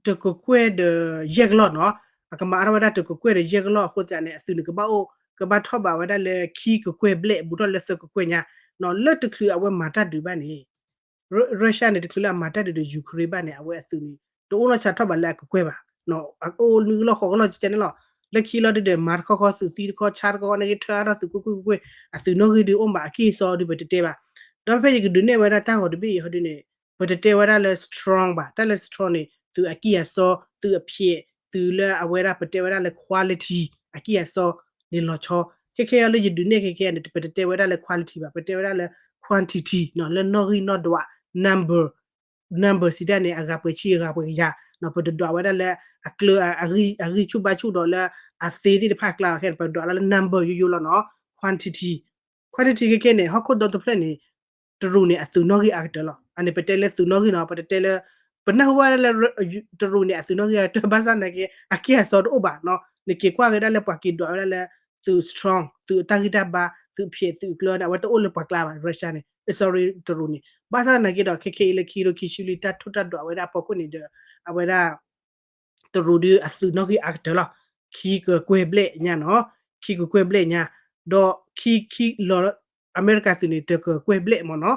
တကကွဲၢ်ဒီးယဲၢ်ကလီၢ်နီၤ. အကမၤအါထီၣ်ဝဲဒၣ်တကကွဲၢ်ဒီးယဲၢ်ကလီၢ်အဃိသတးန့ၣ် အသုးန့ၣ်ကဘၣ်အိၣ် ကဘၣ်ထီၣ်ဘးဝဲဒၣ်လၢခံကကွဲၢ်ဘျဲၣ် ဘူးထီၣ်လၢသၢကကွဲၢ်ညါနီၤ. လၢတချုးအဝဲမၤတၢ်ဒုးဘၣ်န့ၣ် Russia န့ၣ် တချုးလၢအမၤတၢ်ဒုးဒီး Ukraine ဘၣ်န့ၣ် အဝဲအသုးန့ၣ် တအိၣ်နီၢ်ဆါထီၣ်ဘးလၢအကကွဲၢ်ဘၣ်. အအိၣ်နွံကလီၢ်ဃိးကလီၢ်ကကဲန့ၣ်လီၤ. လၢခံလီၤဒုဒီး မၤတခီခီသုးသံတခီဆါတခီခီန့ၣ် က့ၤထၢအါထီၣ်သုးကွ့ၢ်ကွ့ၢ်ကွ့ၢ်ကွ့ၢ် အသုးနီၣ်ဂံၢ်ဒုအိၣ်မး အကံၢ်အစီဒုပတတဲဘၣ်. ဒီးဖဲယကဒုးနဲၣ်ဝဲဒၣ်တၢ်ဂီၤတဘ့ၣ်အံၤဟီဒုန့ၣ် ပတတဲဝဲဒၣ်လၢ strong ဘၣ်. တၢ်လၢ strong န့ၣ် သုးအကံၢ်အစီ သုးအဖျဲး သုးလၢအဝဲဒၣ်ပတဲဝဲဒၣ်လၢ quality အကံၢ်အစီန့ၣ်လီၤဆီ. ခဲခဲအံၤလၢယဒုးနဲၣ်ခဲခဲန့ၣ် ပတတဲဝဲဒၣ်လၢ quality ဘၣ်, ပတဲဝဲဒၣ်လၢ quantity နီၤ လၢနီၣ်ဂံၢ်နီၣ်ဒွး number number စံးတၢ်န့ၣ် အဂၤပှဲၤဆံအဂၤပှဲၤကယၤနီၤ. ပတဒွးဝဲဒၣ်လၢအကျၢၤ အဂံၢ်ဆူၣ်ဘါဆူၣ်ဒီးလၢအသ့သ့ၣ်တဖၣ်အကျါဘၣ်. ခဲန့ၣ် ပဒွးလၢ number ယိယိလီၤနီၤ. quantity quantity ခဲခဲန့ၣ် ဟီၣ်ခိၣ်ဒီတဖျၢၣ်န့ၣ် တရူးန့ၣ် အသုးနီၣ်ဂံၢ်အါကတၢၢ်လီၤ. အန့ၣ် ပတဲလၢသုးနီၣ်ဂံၢ်နီၤ ပတတဲလၢ ပနၢ်ဟူဘၣ်လၢ တရူးန့ၣ် အသုးနီၣ်ဂံၢ်အါကတၢၢ် ဘၣ်ဆၣ်သနာ်က့ အကံၢ်အစီတအိၣ်ဘၣ်နီၤ. နက့ၤကွၢ်က့ၤဒၣ်လၢပှၤက့ၤဒွးဝဲဒၣ်လၢ သုး strong သုးအတၢ်ဂံၢ်တၢ်ဘါ သုးဖျဲး သုးအကျၢၤန့ၣ် အဝဲတအိၣ်လၢပှၤကျါဘၣ် Russia န့ၣ် sorry တရူးန့ၣ်. ဘၣ်ဆၣ်သနာ်က့ဒီး ခဲခဲအံၤလၢခံကထိခံဆံလွံၢ် တၢ်ထိၣ်တၢ်ဒွးဝဲဒၣ်အဖီခိၣ်န့ၣ်ဒီး အဝဲဒၣ် တရူးဒုအသုးနီၣ်ဂံၢ်အါကတၢၢ်လီၤ. ခံကကွဲၢ်ဘျဲၣ်ညါနီၤ, ခံကကွဲၢ်ဘျဲၣ်ညါ, ဒီးခံခံလီၤ အမဲရကၤသုးန့ၣ် တကကွဲၢ်ဘျဲၣ်မ့ၢ်နီၤ.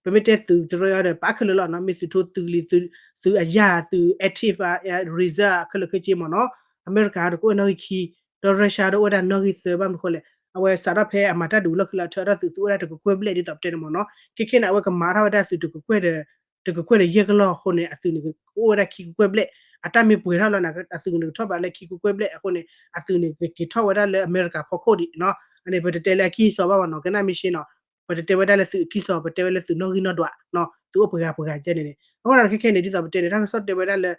ပမ့ၢ်တဲသုးတရၢအံၤဒီး ပာ်ခဲလၢာ်လီၤနီၤ, မ့ၢ်သုးထိသုးလံၤ သုးအယၢ် သုး active အ reserve ခဲလၢာ်ခဲဆ့မ့ၢ်နီၤ. အမဲရကၤဒီးကအိၣ်နီၣ်ဂံၢ်ခံ, ဒီး Russia ဒီးအိၣ်ဝဲဒၣ်နီၣ်ဂံၢ်သၢ ဘၣ်မနုၤဃိလဲၣ်, အဝဲစးထီၣ်ဖဲအမၤတၢ်ဒုးလီၢ်ခံလီၤ ထၢထီၣ်သုး သုးအိၣ်ဝဲဒၣ်တကကွဲၢ်ဘျဲၣ်ဒ်သိးပတဲန့ၣ်မ့ၢ်နီၤ. ခဲခဲန့ၣ် အဝဲကမၤထီၣ်ဝဲဒၣ်သုးတကကွဲၢ်ဒီး တကကွဲၢ်ဒီးယဲၢ်ကလီၢ်အဃိန့ၣ် အသုးန့ၣ် ကအိၣ်ဝဲဒၣ်ခံကကွဲၢ်ဘျဲၣ်, အတၢ်မ့ၢ်ပှဲၤထီၣ်လီၤန့ၣ် အသုးန့ၣ်ကထီၣ်ဘးလၢခံကကွဲၢ်ဘျဲၣ်အဃိန့ၣ် အသုးန့ၣ်ကက့ၤထီၣ်ဝဲဒၣ်လၢအမဲရကၤဖီခိၣ်ဒံးနီၤ. အန့ၣ် ပတတဲလၢအကံၢ်အစီဘၣ်မ့ၢ်နီၤ, ကနၣ်မ့ၢ်ရှဲနီၤ, ပတတဲဝဲဒၣ်လၢသုးအကံၢ်အစီ ပတဲဝဲလၢသုးနီၣ်ဂံၢ်နီၣ်ဒွးနီၤ, သုးအိၣ်ပှဲၤဂၤပှဲၤဂၤကဲန့ၣ်န့ၣ်. အဃိန့ၣ် ခဲခဲန့ၣ် ဒ်သိးပတဲန့ၣ် တၢ်ကစီၣ်တဲဝဲဒၣ်လၢ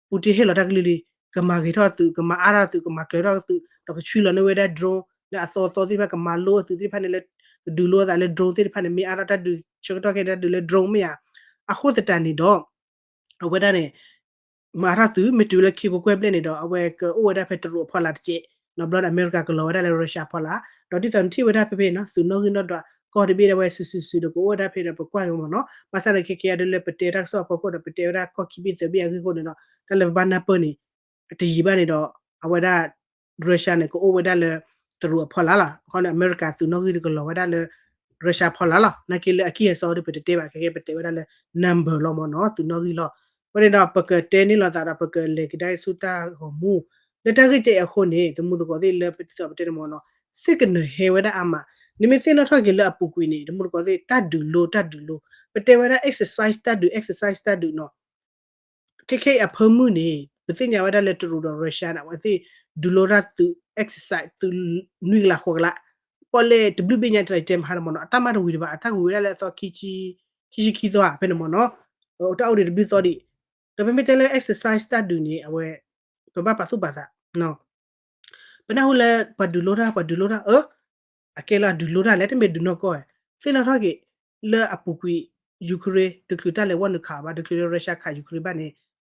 Putin ဟ့ၣ်လီၤတၢ်ကလုၢ်လံ, ကမၤဂ့ၤထီၣ်သုး ကမၤအါထီၣ်သုး ကမၤကျၢၤထီၣ်သုး ဒီးကဆှၢလီၤန့ၢ်ဝဲဒၣ် drone လၢအသီသီသ့ၣ်တဖၣ် ကမၤလိအသုးသ့ၣ်တဖၣ်န့ၣ်လၢ ကဒုးလိအသးလၢ drone သ့ၣ်တဖၣ်န့ၣ် မ့ၢ်အါထီၣ်တၢ်ဒုးဆၢကတီၢ်ခဲအံၤ တၢ်ဒုးလၢ drone မ့ၢ်ဧါ. အဃိသတးန့ၣ်ဒီး အဝဲဒၣ်န့ၣ် မၤအါထီၣ်သုး မ့ၢ်တုၤလၢခံကကွဲၢ်ဘျဲၣ်န့ၣ်ဒီး အဝဲကအိၣ်ဝဲဒၣ်ဖဲတရူးအဖီလာ်တကဲး, နီတဘျီဒီးအမဲရကၤကလီၤဝဲဒၣ်လၢ Russia အဖီလာ်, ဒီးဒ်သိးနထံၣ်ဝဲဒၣ်ဖဲဖဲနီၤ သုးနီၣ်ဂံၢ်နီၣ်ဒွး ကီၢ်တဘ့ၣ်ဒၣ်ဝဲစုာ်စုာ်စုာ်ဒီးကအိၣ်ဝဲဒၣ်ဖဲဒီးပကွၢ်က့ၤမ့ၢ်နီၤ. ဘၣ်ဆၣ်ဒီးခဲခဲအံၤဒ်လၢပတဲတၢ်ကစီၣ်အဖီခိၣ်ဒီး ပတဲဝဲဒၣ်ကီၢ်ခံဘ့ၣ်သၢဘ့ၣ်အဂ့ၢ်အဃိန့ၣ်ဒီး တၢ်လၢပဘၣ်နၢ်ပၢၢ်န့ၣ် တယံာ်ဘၣ်န့ၣ်ဒီး အဝဲဒၣ် Russia န့ၣ် ကအိၣ်ဝဲဒၣ်လၢတရူးအဖီလာ်လီၤ. အဃိန့ၣ် အမဲရကၤသုးနီၣ်ဂံၢ်ကလီၤဝဲဒၣ်လၢ Russia ဖီလာ်လီၤ. နာ်က့လၢအကံၢ်အစီဒုး ပတတဲဘၣ် ခဲကဲပတဲဝဲဒၣ်လၢ number လီၤမ့ၢ်နီၤ, သုးနီၣ်ဂံၢ်လီၤ. အဃိန့ၣ်ဒီး ပကတဲန့ၢ်လိာ်သးဒီး ပကလဲၤကဒါဆူတၢ်ဂီၤမူ လၢတၢ်ဂ့ၢ်ကဲအံၤအဃိန့ၣ် တမူတကိးသ့ၣ်လၢပတံၤသကိးပတဲန့ၣ်မ့ၢ်နီၤ, စ့ၢ်ကနၢၤဟဲဝဲဒၣ်အါမး, နမ့ၢ်သ့ၣ်နီၣ်ထီၣ်က့ၤလၢအပူၤကွံာ်န့ၣ် တမူတကိးသ့ၣ် တၢ်ဒုးလိ တၢ်ဒုးလိ, ပတဲဝဲဒၣ် exercise တၢ်ဒုး exercise တၢ်ဒုးနီၤ ခဲခဲအံၤအဖၢမုၢ်န့ၣ် ပသ့ၣ်ညါဝဲဒၣ်လၢတရူးဒီး Russia န့ၣ် အဝဲသ့ၣ်ဒုးလိတၢ်သုး exercise သုးနွံကလးဃိးကလး, ပီၣ်လဲၣ်တဘျုးဘ့ၣ်ညါ တၢ်တဲမဟါန့ၣ်မ့ၢ်နီၤ, အတၢ်မၤတဝံၤဒံးဘၣ်, အတၢ်ကဝံၤဝဲဒၣ်လၢအသီ ခံဆံခံသီဧါ ဖဲန့ၣ်မ့ၢ်နီၤ, တၢ်အိၣ်ဒံးတဘျုးသီဒံး, ဒီးပမ့ၢ်တဲလၢ exercise တၢ်ဒုးန့ၣ် အဝဲ ပဘၣ်ပာ်သူၣ်ပာ်သး ပနၢ်ဟူလၢပှၤဒုးလိတၢ် ပှၤဒုးလိတၢ် အၢ အကဲလၢအဒုးလိတၢ်လဲၣ် တမ့ၢ်ဒုးနီၢ်ကီၢ်ဝဲ, သ့ၣ်နီၣ်ထီၣ်က့ၤ လၢအပူၤကွံာ် Ukraine တချုးတၢ်လဲၤဝီနုာ်ခးအီၤဘၣ် တချုးလၢ Russia ခး Ukraine ဘၣ်န့ၣ်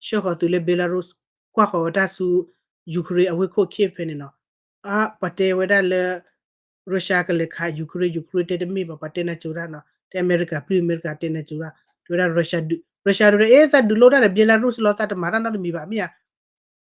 ဆှၢဃီၤသုးလၢ Belarus ကွၢ်ဃီၤဝဲတၢ်ဆူ Ukraine အဝ့ၢ်ခိၣ် Kyiv ဖဲန့ၣ်နီၤ, အါ ပှၤတဲဝဲဒၣ်လၢ Russia ကလဲၤခး Ukraine, Ukraine တဲတမ့ၢ်ဘၣ် ပှၤတဲနၤစၢၤတၢ်နီၤ, တဲအမဲရကၤပျုၢ် အမဲရကၤတဲနၤစၢၤတၢ်, တဲဝဲဒၣ် Russia ဒုး Russia ဒုး အဲ သးဒုးလိတၢ်ဒီး Belarus လီၤ သးတမၤတၢ်နီတမံၤဘၣ်မ့ၢ်ဧါ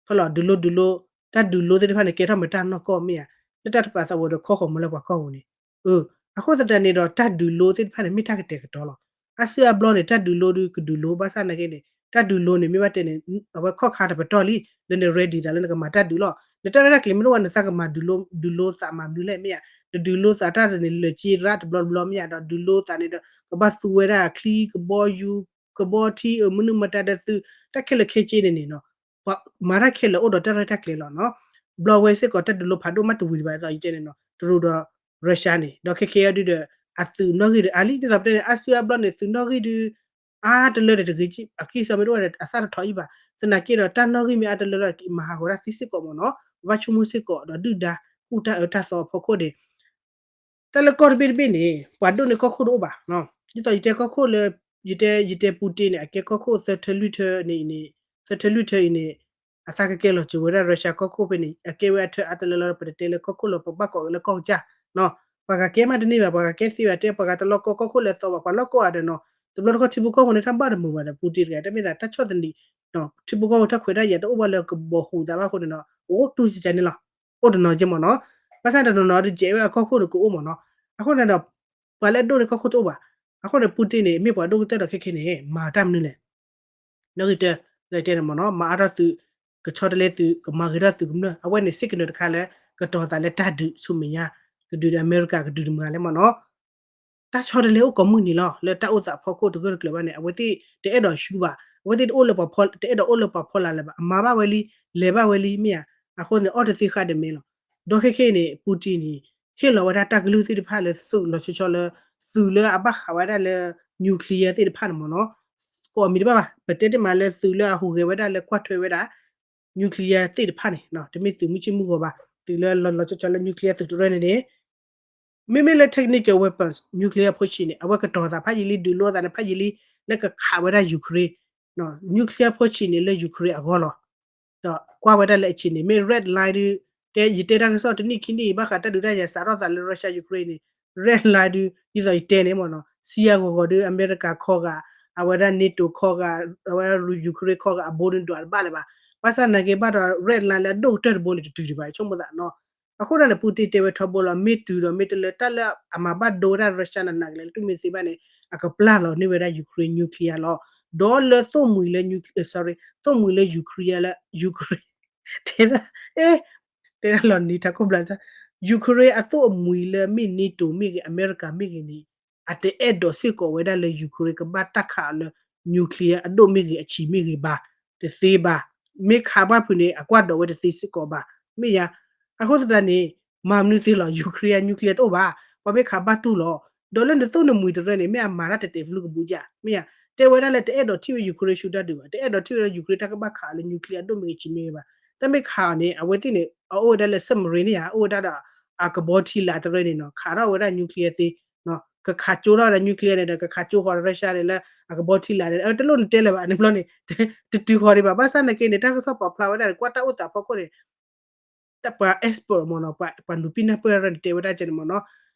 ဖီလီၤ ဒုးလိဒုးလိ, တၢ်ဒုးလိသ့ၣ်တဖၣ်န့ၣ် ကဲထီၣ်မတၢ်နီၢ်ကီၢ်မ့ၢ်ဧါ, လၢတၢ်တပာ်သးဝဲဒီးခီဃီၤမူလၢပှၤကီၢ်ပူၤန့ၣ်, အဃိသတးန့ၣ်ဒီး တၢ်ဒုးလိသ့ၣ်တဖၣ်န့ၣ် မ့ၢ်တၢ်ကတဲာ်ကတီၤလီၤ. အါစုအါဘျီန့ၣ် တၢ်ဒုးလိဒုးကဒုးလိ ဘၣ်ဆၣ်နာ်က့န့ၣ် တၢ်ဒုးလိန့ၣ် မ့ၢ်ဘၣ်တဲန့ၣ် အဝဲခီၣ်ခါတပတီၢ်လံ လၢန ready သးလၢနကမၤတၢ်ဒုးလီၤ. နတၢ်ရဲၣ်တၢ်ကျဲၤမ့ၢ်တအိၣ်ဘၣ် နသးကမၤဒုးလိ ဒုးလိသးမၤမနုၤလဲၣ်မ့ၢ်ဧါ, နဒုးလိသးတၢ်န့ၣ် လၢာ်က့ရၣ်တဘျီတဘျီမ့ၢ်ဧါ, ဒီးဒုးလိသးန့ၣ်ဒီး ကဘၣ်သူဝဲဒၣ်ချံကဘီယူၤ ကဘီထံ အမနုၤမတၤဒီးသုး တၢ်ခဲလၢာ်ခဲဆ့န့ၣ်န့ၣ်နီၤ, ပှၤမၤတၢ်ခဲလၢာ်အိၣ်ဒီးတၢ်ရဲၣ်တၢ်ကျဲၤလီၤနီၤ. ဘျီဝဲစ့ၢ်ကီး တၢ်ဒုးလိဖးဒိၣ်မးတဝံၤဒံးဘၣ် ဒ်သိးယတဲန့ၣ်နီၤ, တရူးဒီး Russia န့ၣ် ဒီးခဲခဲအံၤဒုးဒီး အသုးနီၣ်ဂံၢ်ဒီးအါလံ ဒ်သိးပတဲန့ၣ် အါစုအါဘျီန့ၣ် သုးနီၣ်ဂံၢ်ဒုး အါတလၢဒီးတဂ့ၤ အကံၢ်စီမ့ၢ်တအိၣ်ဒီး အသၣ်တထီၣ်အံၤဘၣ်. သနာ်က့ဒီး တၢ်နီၣ်ဂံၢ်မ့ၢ်အါတလၢလီၤ မၤဟးဂီၤတၢ်သ့စ့ၢ်ကီးမ့ၢ်နီၤ, ဘၣ်ဆိကမိၣ်စ့ၢ်ကီးဒီးဒုၣ်ဒါ ဟူၣ်တၢ်အၢတၢ်သီအဖီခိၣ်န့ၣ် တၢ်လၢကီၢ်တဘ့ၣ်တဘ့ၣ်န့ၣ် ပှၤဒိၣ်န့ၢ်ကီၢ်ခိၣ်တအိၣ်ဘၣ်. ဒ်သိးယတဲကီၢ်ခိၣ်လၢ ယတဲ ယတဲ Putin န့ၣ် အကဲကီၢ်ခိၣ်သၢထၢလွံၢ်ထၢန့ၣ်အံၤန့ၣ် သၢထၢလွံၢ်ထၢအံၤန့ၣ် အသးကကဲလီၤစၢၤဝဲဒၣ် Russia ကီၢ်ခိၣ်ဖဲန့ၣ် အကဲဝဲအထၢအါတလၢလီၤ ပတတဲလၢကီၢ်ခိၣ်လၢပဘၣ်ကိးက့ၤလၢကီၢ်ကစၢ်နီၤ. ပှၤဂၤကဲမးတန့ၢ်ဘၣ် ပှၤဂၤကဲသ့ဘၣ် တဲပှၤဂၤတလီၢ်ကီၢ် ကီၢ်ခိၣ်လဲၤသီဘၣ် ပှၤလီၢ်ကီၢ်ဂၤဒီးနီၤ တဘျီတခီၣ်ထံဖိကီၢ်ဖိန့ၣ် တၢ်ဘၣ်တမုာ်ဘၣ်ဒီး Putin တဂၤ တမ့ၢ်သးတၢ်ဆီၣ်သနံး ထံဖိကီၢ်ဖိတၢ်ခွဲးတၢ်ယာ်တအိၣ်ဘၣ်လၢကဘီၣ်ဟူးသးဘၣ်အဃိန့ၣ်နီၤ အိၣ်တူၢ်စံးစဲန့ၣ်လီၤ. အိၣ်တနီၤက့မ့ၢ်နီၤ. ဘၣ်ဆၣ်တနီၤနီၤဒုးကဲဝဲအကီၢ်ခိၣ်န့ၣ်ကအိၣ်မ့ၢ်နီၤ. အဃိန့ၣ်ဒီး ပှၤလၢအဒိၣ်န့ၢ်ကီၢ်ခိၣ်တအိၣ်ဘၣ်. အဃိန့ၣ် Putin န့ၣ် မ့ၢ်ပှၤဒိၣ်ကတၢၢ်ဒီးခဲခဲန့ၣ် မၤတၢ်မနုၤလဲၣ်. နီၣ်ဂံၢ်တၢ လၢတဲန့ၣ်မ့ၢ်နီၤ မၤအါထီၣ်သုး ကဆီတလဲသုး ကမၤဂ့ၤထီၣ်သုးကမျၢၢ် အဝဲန့ၣ် စ့ၢ်ကနၢၤတခါလၢ ကတီၤသးလၢတၢ်ဒုးဆူမဲာ်ညါ ကဒုးဒီးအမဲရကၤ ကဒုးတမုာ်လၢမ့ၢ်နီၤ. တၢ်ဆီတလဲအိၣ်ကိးမုၢ်နံၤလီၤ လၢတၢ်အိၣ်သးဖီခိၣ်တဂၢၢ်တကျၢၤဘၣ်န့ၣ် အဝဲသ့ၣ်တအဲၣ်ဒိးဆူဘၣ် အဝဲသ့ၣ်တအိၣ်လၢပှၤဖီ တအဲၣ်ဒိးအိၣ်လၢပှၤဖီလာ်လၢၤဘၣ် အမၤဘၣ်ဝဲလံ လဲၤဘၣ်ဝဲလံမ့ၢ်ဧါ. အဃိန့ၣ် အီၣ်တသ့ဃာ်တမဲာ်လီၤ. ဒီးခဲခဲအံၤန့ၣ် Putin န့ၣ် ဟ့ၣ်လီၤဝဲဒၣ်တၢ်ကလုၢ်သ့ၣ်တဖၣ်လၢသုးလီၤဆီဆီလၢ သုးလၢအဘၣ်ဃးဝဲဒၣ်လၢ nuclear သ့ၣ်တဖၣ်န့ၣ်မ့ၢ်နီၤ ကိးမံၤတဘၣ်ဘၣ် ပတဲတ့ၢ်မးလၢသုးလၢအဟူးဂဲၤဝဲဒၣ်လၢကွၢ်ထွဲဝဲဒၣ် nuclear သ့ၣ်တဖၣ်န့ၣ် တမ့ၢ်သုးမုၢ်ဆ့ၣ်မုၢ်ဂီၤဘၣ် သုးလၢလီၤလီၤဆီဆီလၢ nuclear သုးတရၢန့ၣ်န့ၣ် မ့မ့ၢ်လၢ technical weapons nuclear အဖီဆံးန့ၣ် အဝဲကတီၤသးဖးယံာ်လံ ဒုးလိသးန့ၣ်ဖးယံာ်လံ လၢကခးဝဲဒၣ် Ukraine nuclear အဖီဆံးန့ၣ်လၢ Ukraine အဂီၢ်လီၤ. ဒီးကွၢ်ဝဲဒၣ်လၢအဆံးန့ၣ် မ့ၢ် red line ဒုး တဲယတဲတၢ်ကစီၣ်တနံၣ်ခံနံၣ်အံၤ ဘၣ်ဃးတၢ်ဒုးတၢ်ယၤစးထီၣ်သးလၢ Russia Ukraine န့ၣ် red line ဒုး ဒ်သိးယတဲန့ၣ်မ့ၢ်နီၤ စံယၤဂီၤဂီၤဒုး အမဲရကၤခီဂာ် အဝဲဒၣ် NATO ခီဂာ် အဝဲဒၣ် Ukraine ခီဂာ်အဘိဒုးဒွးတဘၣ်လၢၤဘၣ်. ဘၣ်ဆၣ်သနာ်က့ဘၣ်ဒီး red line လၢအဒိၣ်ကတၢၢ်တဘိန့ၣ် တတုၤဒံးဘၣ် ယဆိကမိၣ်သးနီၤ. အဃိဒၣ်န့ၣ် Putin တဲဝဲထီဘိလီၤ မ့ၢ်တုၤဒီးမ့ၢ်တလၢတၢ်လၢအမၤဘၣ်ဒိဝဲဒၣ် Russia နးနးကလဲာ်လၢတူၢ်မ့ၢ်သ့ဘၣ်န့ၣ် အကပျၢ်လီၤန့ၢ်ဝဲဒၣ် Ukraine nuclear လီၤ. ဒီးလၢသိၣ်မှံၤလၢ nuclear sorry သိၣ်မှံၤလၢ Ukraine လၢ Ukraine တဲဒၣ် အဲ တဲဒၣ်လီၤနံၤထးခိၣ်ဘျး Ukraine အသိၣ်အမှံၤလၢမ့ၢ် NATO မ့ၢ်ဂ့ၤ အမဲရကၤ မ့ၢ်ဂ့ၤန့ၣ် အတအဲၣ်ဒိးစ့ၢ်ကီးဝဲဒၣ်လၢ Ukraine ကဘၣ်တၢ်ခးအီၤလၢ nuclear အဒိၣ်မ့ၢ်ဂ့ၤ အဆံးမ့ၢ်ဂ့ၤဘၣ်. တသ့ဘၣ်. မ့ၢ်ခးဘၣ်ဖုးန့ၣ် အကွၢ်ဒိးဝဲတသ့စ့ၢ်ကီးဘၣ်. မ့ၢ်ယါ. အဃိသတးန့ၣ် မၤမနုၤသ့လီၤ Ukraine nuclear တအိၣ်ဘၣ်. ပှၤမ့ၢ်ခးဘၣ်တူၢ်လီၤ. ဒီးလၢနသိၣ်နမှံၤတရၢန့ၣ် မ့ၢ်အမၤတၢ်တဲာ်တဲာ်ဖလူကဘူးကၢ်. မ့ၢ်ယါ. တဲဝဲဒၣ်လၢတအဲၣ်ဒိးထံၣ်ဝဲ Ukraine ဆူတၢ်ဒုးဘၣ်. တအဲၣ်ဒိးထံၣ်ဝဲဒၣ် Ukraine တၢ်ကဘၣ်ခးအီၤလၢ nuclear အဒိၣ်မ့ၢ်ဂ့ၤ ဆံးမ့ၢ်ဂ့ၤဘၣ်. တၢ်မ့ၢ်ခးအီၤန့ၣ် အဝဲသ့ၣ်န့ၣ် အအိၣ်ဝဲဒၣ်လၢ submarine န့ၣ်ဧါ အအိၣ်ဝဲဒၣ်ဒီး အကဘီထံလာ်တရၢန့ၣ်နီၤ ခးထီၣ်ဝဲဒၣ် nuclear သ့ ကခးကၠိထီၣ်ဒီး nuclear န့ၣ်ဒီး ကခးကၠိဃီၤ Russia န့ၣ်လၢအကဘီထံလာ်န့ၣ် တလိၣ်နတဲလၢၤဘၣ် န့ၣ်ဘျီန့ၣ် တတုၤဃီၤဒံးဘၣ်. ဘၣ်ဆၣ်နာ်က့န့ၣ် တၢ်ကစီၣ်ပာ်ဖျါဝဲဒၣ်န့ၣ် ကွၢ်တၢ်အိၣ်သးဖီခိၣ်န့ၣ် တၢ်ပှၤ expert မ့ၢ်နီၤ ပှၤနုာ်ပံနၢ်ပၢၢ်ရၢန့ၣ် တဲဝဲဒၣ်ကဲန့ၣ်မ့ၢ်နီၤ.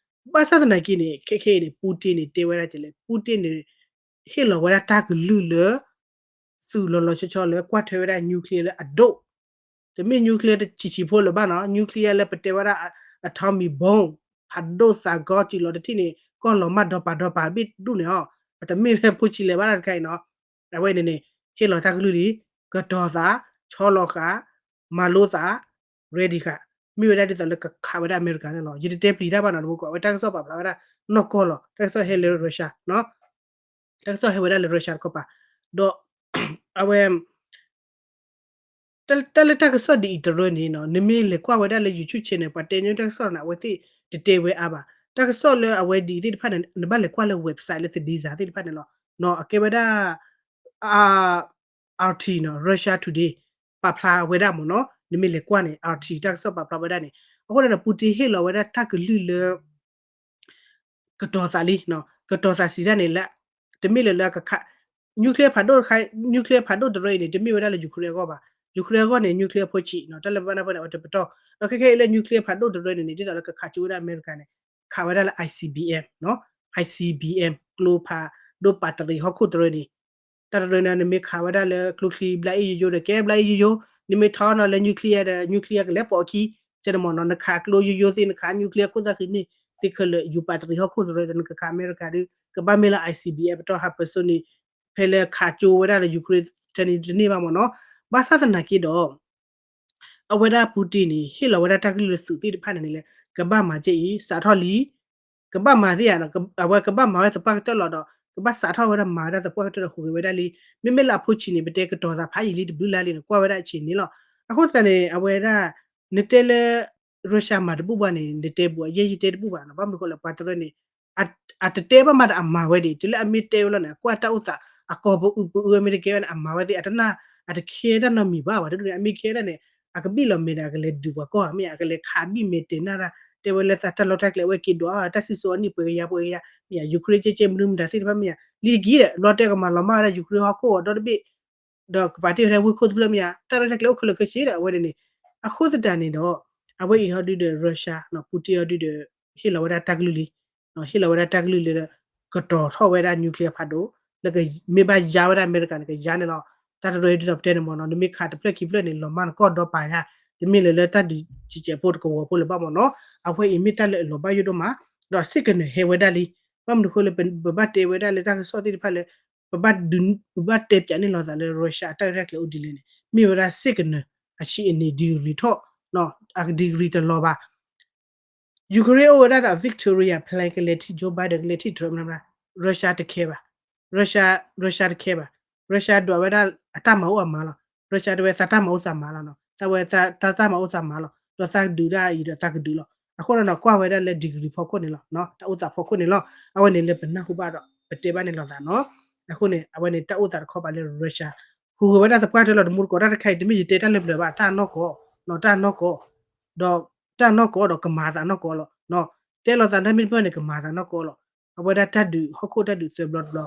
ဘၣ်ဆၣ်သနာ်က့န့ၣ် ခဲခဲအံၤန့ၣ် Putin န့ၣ် တဲဝဲဒၣ်ကဲလဲၣ် Putin န့ၣ် ဟ့ၣ်လီၤဝဲဒၣ်တၢ်ကလုၢ်လၢ သုးလီၤလီၤဆီဆီလၢကွၢ်ထွဲဝဲဒၣ် nuclear လၢအဒိၣ် တမ့ၢ် nuclear တဆံးဆံးဖိလၢၤဘၣ်နီၤ nuclear လၢပတဲဝဲဒၣ် atomic bomb ဖးဒိၣ်သးကီတုၤလီၤတထံၣ်န့ၣ် ကီၢ်လီၤမၢ်ဒီပၤဒီပၤဘ့ၣ်ဒူၣ်န့ၣ်အီၤ, အတမ့ၢ်လၢဖိဆံးလဲၤဘၣ်တၢ်တခါအံၤနီၤ. အဝဲန့ၣ်န့ၣ် ဟ့ၣ်လီၤတၢ်ကလုၢ်လံ, ကတီၤသး, ဆီလီၤဃာ်, မၤလိသး, ready ဃာ်, မ့ၢ်ဝဲဒၣ်ဒ်သိးလၢကခးဝဲဒၣ်အမဲရကၤန့ၣ်လီၤ. ယတတဲပျံၤတၢ်ဘၣ်နီၤ တမူကီး အဝဲတၢ်ကစီၣ်ပာ်ဖျါဝဲဒၣ်နီၢ်ကီၢ်လီၤ. တၢ်ကစီၣ်ဟဲလၢ Russia နီၤ တၢ်ကစီၣ်ဟဲဝဲဒၣ်လၢ Russia တခီပၤ, ဒီး အဝဲ တၢ်လၢတၢ်ကစီၣ်ဒ်အံၤတရၢန့ၣ်နီၤ နမ့ၢ်လဲၤကွၢ်ဝဲဒၣ်လၢ YouTube channel ပှၤတဲညိတၢ်ကစီၣ်န့ၣ် အဝဲသ့ၣ်တတဲဝဲအါဘၣ်. တၢ်ကစီၣ်လၢအဝဲဒ်အံၤသ့ၣ်တဖၣ်န့ၣ် နဘၣ်လဲၤကွၢ်လၢ website လၢသဒံစၤသ့ၣ်တဖၣ်န့ၣ်လီၤ. နီၤ အကဲဝဲဒၣ် RT နီၤ Russia Today ပာ်ဖျါဝဲဒၣ်မ့ၢ်နီၤ. နမ့ၢ်လဲၤကွၢ်န့ၣ် RT တၢ်ကစီၣ်ပာ်ဖျါဝဲဒၣ်န့ၣ်, အဃိန့ၣ်ဒီး Putin ဟ့ၣ်လီၤဝဲဒၣ်တၢ်ကလုၢ်လၢ ကတီၤသးလံ, ကတီၤသးစံးတၢ်န့ၣ်လၢ တမ့ၢ်လၢလၢအကခး nuclear ဖးဒိၣ်တခါ, nuclear ဖးဒိၣ်တရၢအံၤန့ၣ် တမ့ၢ်ဝဲဒၣ်လၢ Ukraine အဂီၢ်ဘၣ်. Ukraine အဂီၢ်န့ၣ် nuclear ဖိဆံးနီၤ တၢ်လၢဘၣ်နၢ်ပၢၢ်န့ၣ် အဝဲတပတီၢ်, ဒီးခဲခဲအံၤလၢ nuclear ဖးဒိၣ်တရၢန့ၣ်န့ၣ် ဒ်သိးလၢကခးကၠိဝဲဒၣ်အမဲရကၤန့ၣ် ခးဝဲဒၣ်လၢ ICBM နီၤ, ICBM ကျိဖးဒိၣ်ပာ်တရံးဟီၣ်ခိၣ်တရၢန့ၣ် တၢ်တရၢန့ၣ် နမ့ၢ်ခးဝဲဒၣ်လၢကျိချံဘျါအ့ၣ်ယိယိဒီး ကဲဘျါအ့ၣ်ယိယိ, နမ့ၢ်ထီနီၤလၢ nuclear ဒီး nuclear ကလဲၤပိာ်အခံ, ကဲန့ၣ်မ့ၢ်နီၤ နခးကျိယိယိသ့ နခး nuclear ခိၣ်သၣ်ဃံန့ၣ် သ့ခဲလၢာ် ယူၤပာ်တရံးဟီၣ်ခိၣ်တရၢဒီး နကခးအမဲရကၤဒီး ကဘၣ်မ့ၢ်လၢ ICBM ပတီၢ် hypersonic ဖဲလၢခးကၠိဝဲဒၣ်လၢ Ukraine တန့ၢ်ဘၣ်မ့ၢ်နီၤ. ဘၣ်ဆၣ်သနာ်က့ဒီး အဝဲဒၣ် Putin န့ၣ် ဟ့ၣ်လီၤဝဲဒၣ်တၢ်ကလုၢ်လၢသုးသ့ၣ်တဖၣ်န့ၣ်န့ၣ်လၢ ကဘၣ်မၤကဲအံၤ စးထီၣ်လံ ကဘၣ်မၤသ့ဧါ, အဝဲကဘၣ်မၤဝဲသပှၢ်ကတၢၢ်လီၤဒီး ကဘၣ်စးထီၣ်ဝဲဒၣ်မၤဝဲဒၣ်သပှၢ်ကတၢၢ်ဒီးဟူးဂဲၤဝဲဒၣ်လံ. မ့မ့ၢ်လၢအဖိဆံးန့ၣ် ပတဲကတီၤသးဖးယံာ်လံတဘျုးလါလံန့ၣ် ကွၢ်ဝဲဒၣ်အဆံးန့ၣ်လီၤ. အဃိသတးန့ၣ် အဝဲဒၣ် နတဲလၢ Russia မၤတဘူၣ်ဘၣ်န့ၣ် နတဲဘူးအယဲၢ်ယတဲတဘူၣ်ဘၣ်နီၤ. ဘၣ်မနုၤဃိလၢပှၤတရၢန့ၣ် အတတဲဘၣ်မးဒီးအမၤဝဲဒၣ် တုၤလၢအမ့ၢ်တဲဝဲလီၤန့ၣ် အကွၢ်တၢ်အိၣ်သး အကီၢ်ပအူပအူဝဲမ့ၢ်တကဲဝဲန့ၣ် အမၤဝဲသ့ၣ် အတနၢ် အတခဲတၢ်နီတမံၤဘၣ်ဘၣ်. တဒူၣ်န့ၣ် အမ့ၢ်ခဲဒၣ်န့ၣ် အကဘံၣ်လီၤမဲာ်ဒီး အကလဲၤဒုးပှၤကီၢ်ဧါ မ့ၢ်ဧါ အကလဲၤခးဘံၣ်မဲာ်တဲာ်နၢ်ဒၣ် တဲဝဲလၢသးတၢ်လီၢ်တၢ်ကျဲအဝဲက့ၤဒွးအီၤ တၢ်စံၣ်စိၤအနံၣ်ပှဲၤကယၤပှဲၤကယၤ မ့ၢ်ဧါ Ukraine ကဲကဲမနုၤမတၤသ့ၣ်တဖၣ်မ့ၢ်ဧါ လံတကံၢ်ဒီး လီၤတဲာ်ကမၤလီၤမၢ်ဝဲဒၣ် Ukraine ဟီၣ်ခိၣ်အီၤဒီတဘ့ၣ် ဒီးကပာ်တ့ၢ်ဝဲဒၣ်ဝ့ၢ်ခိၣ်တဖျၢၣ်မ့ၢ်ဧါ တၢ်ရဲၣ်တၢ်ကျဲၤအိၣ်ခဲလၢာ်ခဲဆ့ဒီး အဝဲန့ၣ်န့ၣ် အဃိသတးန့ၣ်ဒီး အဝဲအံၤဟီဒုဒီး Russia နီၤ Putin ဟီဒုဒီး ဟ့ၣ်လီၤဝဲဒၣ်တၢ်ကလုၢ်လံ ဟ့ၣ်လီၤဝဲဒၣ်တၢ်ကလုၢ်လၢ ကတီၤထီၣ်ဝဲဒၣ် nuclear ဖးဒိၣ် လၢကမ့ၢ်ဘၣ်ယါဝဲဒၣ်အမဲရကၤန့ၣ် ကယါန့ၣ်လီၤ. တၢ်တရၢဒ်သိးပတဲန့ၣ်မ့ၢ်နီၤ နမ့ၢ်ခးတဖျၢၣ်ခံဖျၢၣ်န့ၣ် လီၤမၢ်နကီၢ်ဒီပာ်ယါ တမ့ၢ်လၢလၢတၢ်ဒုးစံးကဲးဖိတကဝီၤဖိလၢၤဘၣ်မ့ၢ်နီၤ အဝဲအံၤမ့ၢ်တၢ်လၢအလီၤဘၣ်ယိၣ်ဒိၣ်မး ဒီး signal ဟဲဝဲဒၣ်လံ ဘၣ်မနုၤဃိလၢပဘၣ်တဲဝဲဒၣ်လၢတၢ်ကစီၣ်သ့ၣ်တဖၣ်လၢ ပဘၣ်ဒုး ပဘၣ်တဲပၠးန့ၢ်လိာ်သးလၢ Russia အတၢ်ရဲၣ်တၢ်ကျဲၤအိၣ်ဒ်လဲၣ်န့ၣ် မ့ၢ်ဝဲဒၣ် signal အဆံးအနံၤ degree ထီၣ် အ degree တလီၤဘၣ် Ukraine အိၣ်ဝဲဒၣ်ဒီး Victoria plan ကလဲၤထံၣ် Joe Biden ကလဲၤထံၣ် Trump မ့ၢ် Russia တခဲဘၣ် Russia Russia တခဲဘၣ် Russia ဒွးဝဲဒၣ်အတၢ်မၤအိၣ်အမၤလီၤ Russia တဲဝဲသးတၢ်မၤအိၣ်သးမၤလီၤနီၤ သးဝဲသးတၢ်မၤအိၣ်သးမၤလီၤ ဒီးသးဒုးဒၣ်အံၤဒီးသးကဒုးလီၤ အဃိဒီးနီၤ ကွၢ်ဝဲဒၣ်လၢ degree ဖီခိၣ်န့ၣ်လီၤ တၢ်အိၣ်သးဖီခိၣ်န့ၣ်လီၤ အဝဲန့ၣ်လၢပနၢ်ဟူဘၣ်ဒီး ပတဲဘၣ်န့ၢ်လိာ်သးနီၤ အဃိန့ၣ် အဝဲန့ၣ်တၢ်အိၣ်သးတခီပၤလၢ Russia ဟူးဂဲၤဝဲဒၣ်သပှၢ်တၢၢ်လီၤ တမူတကိးတၢ်တခါအံၤ တမ့ၢ်ယတဲတၢ်လၢပျၢၤဘၣ် တၢ်နီၢ်ကီၢ် နီၤ တၢ်နီၢ်ကီၢ် ဒီးတၢ်နီၢ်ကီၢ်ဒီးကမၤသးနီၢ်ကီၢ်လီၤ တဲလိာ်သးတၢ်မ့ၢ်တဖၢၣ်န့ၣ် ကမၤသးနီၢ်ကီၢ်လီၤ အဝဲဒၣ်တၢ်ဒုးဟီၣ်ခိၣ်တၢ်ဒုးသၢ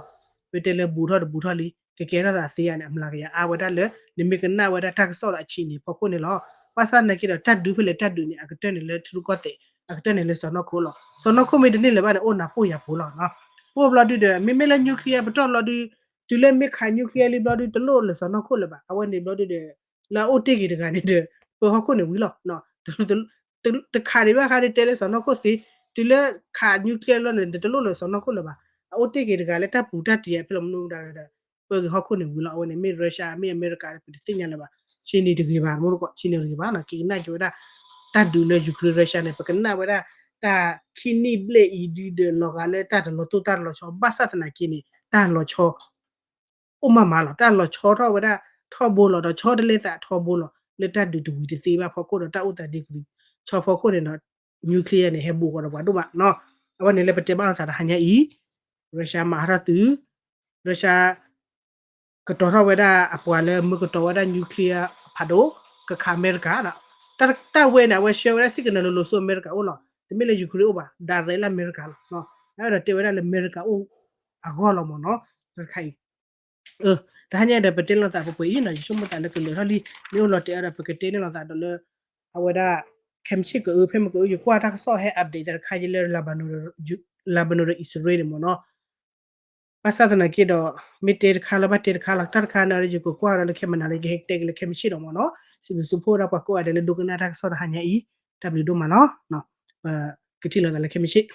ဘျီတဘျီ ပတဲလၢဘူးထီၣ်တဘူးထီၣ်လံ ကကဲထီၣ်သးသ့ဧါန့ၣ် အမျးကယၤအါဝဲဒၣ်လၢ နမ့ၢ်ကနၣ်ဝဲဒၣ်တၢ်ကစီၣ်ဒီးအဆံးန့ၣ်ဖီခိၣ်န့ၣ်လီၤ ဘၣ်ဆၣ်သနာ်က့ဒီး တၢ်ဒုးဖဲလဲၣ်တၢ်ဒုးန့ၣ် အကတၢၢ်န့ၣ်လၢထံရူၢ်ကီၢ်သဲး အကတၢၢ်န့ၣ်လၢစီၢ်နီၤခိၣ်လီၤ စီၢ်နီၤခိၣ်မ့ၢ်တန့ၢ်လၢၤဘၣ်န့ၣ် အိၣ်နၤပိၢ်ယၤပိၢ်လီၤ ပိၢ်ဘျီဒုဒီး မ့မ့ၢ်လၢ nuclear ပတီၢ်ဘျီဒု တုၤလၢမ့ၢ်ခး nuclear လံဘျီဒု တလိၣ်လၢစီၢ်နီၤခိၣ်လၢၤဘၣ် အဝဲန့ၣ်ဘျီဒုဒီး လၢအအိၣ်တ့ၢ်က့ၤတဂၤန့ၣ်ဒီး ပၢဟီၣ်ခိၣ်န့ၣ်ဝံၤလီၤ တခးဒံးဘၣ်ခါဒ်တဲလၢစီၢ်နီၤခိၣ်သ့ တုၤလၢခး nuclear လီၤန့ၣ် တလိၣ်လၢစီၢ်နီၤခိၣ်လၢၤဘၣ် အအိၣ်တ့ၢ်က့ၤတဂၤလၢတၢ်ပူၤတၢ်တံၤအဖဲလီၤမနုၤမတၤဒီး ပၢက့ၤဟီၣ်ခိၣ်န့ၣ်ဝံၤလီၤ အဝဲန့ၣ်မ့ၢ် Russia မ့ၢ်အမဲရကၤ ပတသ့ၣ်ညါလၢၤဘၣ် ဆံးန့ၣ်တဂ့ၤဘၣ် မနုၤတကိး ဆံးန့ၣ်တဂ့ၤဘၣ်နီၤ က့ၤကနၣ်က့ၤဝဲဒၣ် တၢ်ဒုးလၢ Ukraine Russia န့ၣ် ပကနၣ်ဝဲဒၣ် တၢ်ခံနံၣ်ဘျဲၣ်အံၤဒုဒီးလီၤဂာ်လၢတၢ်တလီၤတိၢ်တၢ်တလီၤဆီ ဘၣ်ဆၣ်သနာ်က့န့ၣ် တၢ်လီၤဆီ အိၣ်မးမးလီၤ တၢ်လီၤဆီထီၣ်ဝဲဒၣ်ထီဘိလီၤ ဒီးဆီတလဲသးထီဘိလီၤ လၢတၢ်ဒုးတဝံၤတသ့ဘၣ်ဖီခိၣ်ဒီး တၢ်အိၣ်သး degree ဆီဖီခိၣ်န့ၣ်ဒီး nuclear န့ၣ် ဟဲဘူးဃီၤဒီးပှၤဒိၣ်မးနီၤ အဝဲန့ၣ်လၢပတဲဘၣ်လိာ်သးတဟါညါအံၤ Russia မၤဟးထီၣ်သုး Russia ကတီၤထီၣ်ဝဲဒၣ်အပှၤလၢမ့ၢ်ကတီၤဝဲဒၣ် nuclear ဖးဒိၣ် ကခးအမဲရကၤ တၢ်ဝဲန့ၣ် အဝဲဆှၢဝဲဒၣ် signal လၢလိၤစိအမဲရကၤအိၣ်လီၤ တမ့ၢ်လၢ Ukraine အိၣ်ဘၣ် direct လၢအမဲရကၤလီၤ အဝဲဒီးတဲဝဲဒၣ်လၢအမဲရကၤအိၣ်အဂီၢ်လီၤမ့ၢ်နီၤ တခါအံၤ တဟါညါဒီးပတဲလိာ်သးပှဲၤပှဲၤအံၤနီၤ ယဆိကမိၣ်သးလၢကလဲၤထီၣ်လံ မ့ၢ်အိၣ်လီၤတဲာ်အါဒီး ပကတဲန့ၢ်လိာ်သးဒီးလၢ အဝဲဒၣ် ခဲမုၢ်ဆ့ၣ်ကအု ဖဲမုၢ်ကအု ယကွၢ်တၢ်ကစီၣ်ဟဲ update သးတခါယဲလၢ Lebanon ဒီး Israel န့ၣ်မ့ၢ်နီၤ ဘၣ်ဆၣ်သနာ်က့ဒီး မ့ၢ်တဲတခါလီၤ ဘၣ်တဲတခါလီၤ တၢ်တခါန့ၣ် ယကကွၢ်ဒီးလၢခဲမုၢ်နၤလၢယကဟဲတဲက့ၤလၢခဲမုၢ်ဆ့ၣ်ဒီးမ့ၢ်နီၤ စံးဘျုးစံးဖှိၣ်ဒၣ်ပှၤကိးဂၤဒဲးလၢဒိကနၣ်တၢ်ကစီၣ်တဟါညါအံၤ တၢ်ဘျုးဒိၣ်မးလီၤ ပကထံၣ်လိာ်သးလၢခဲမုၢ်ဆ့ၣ်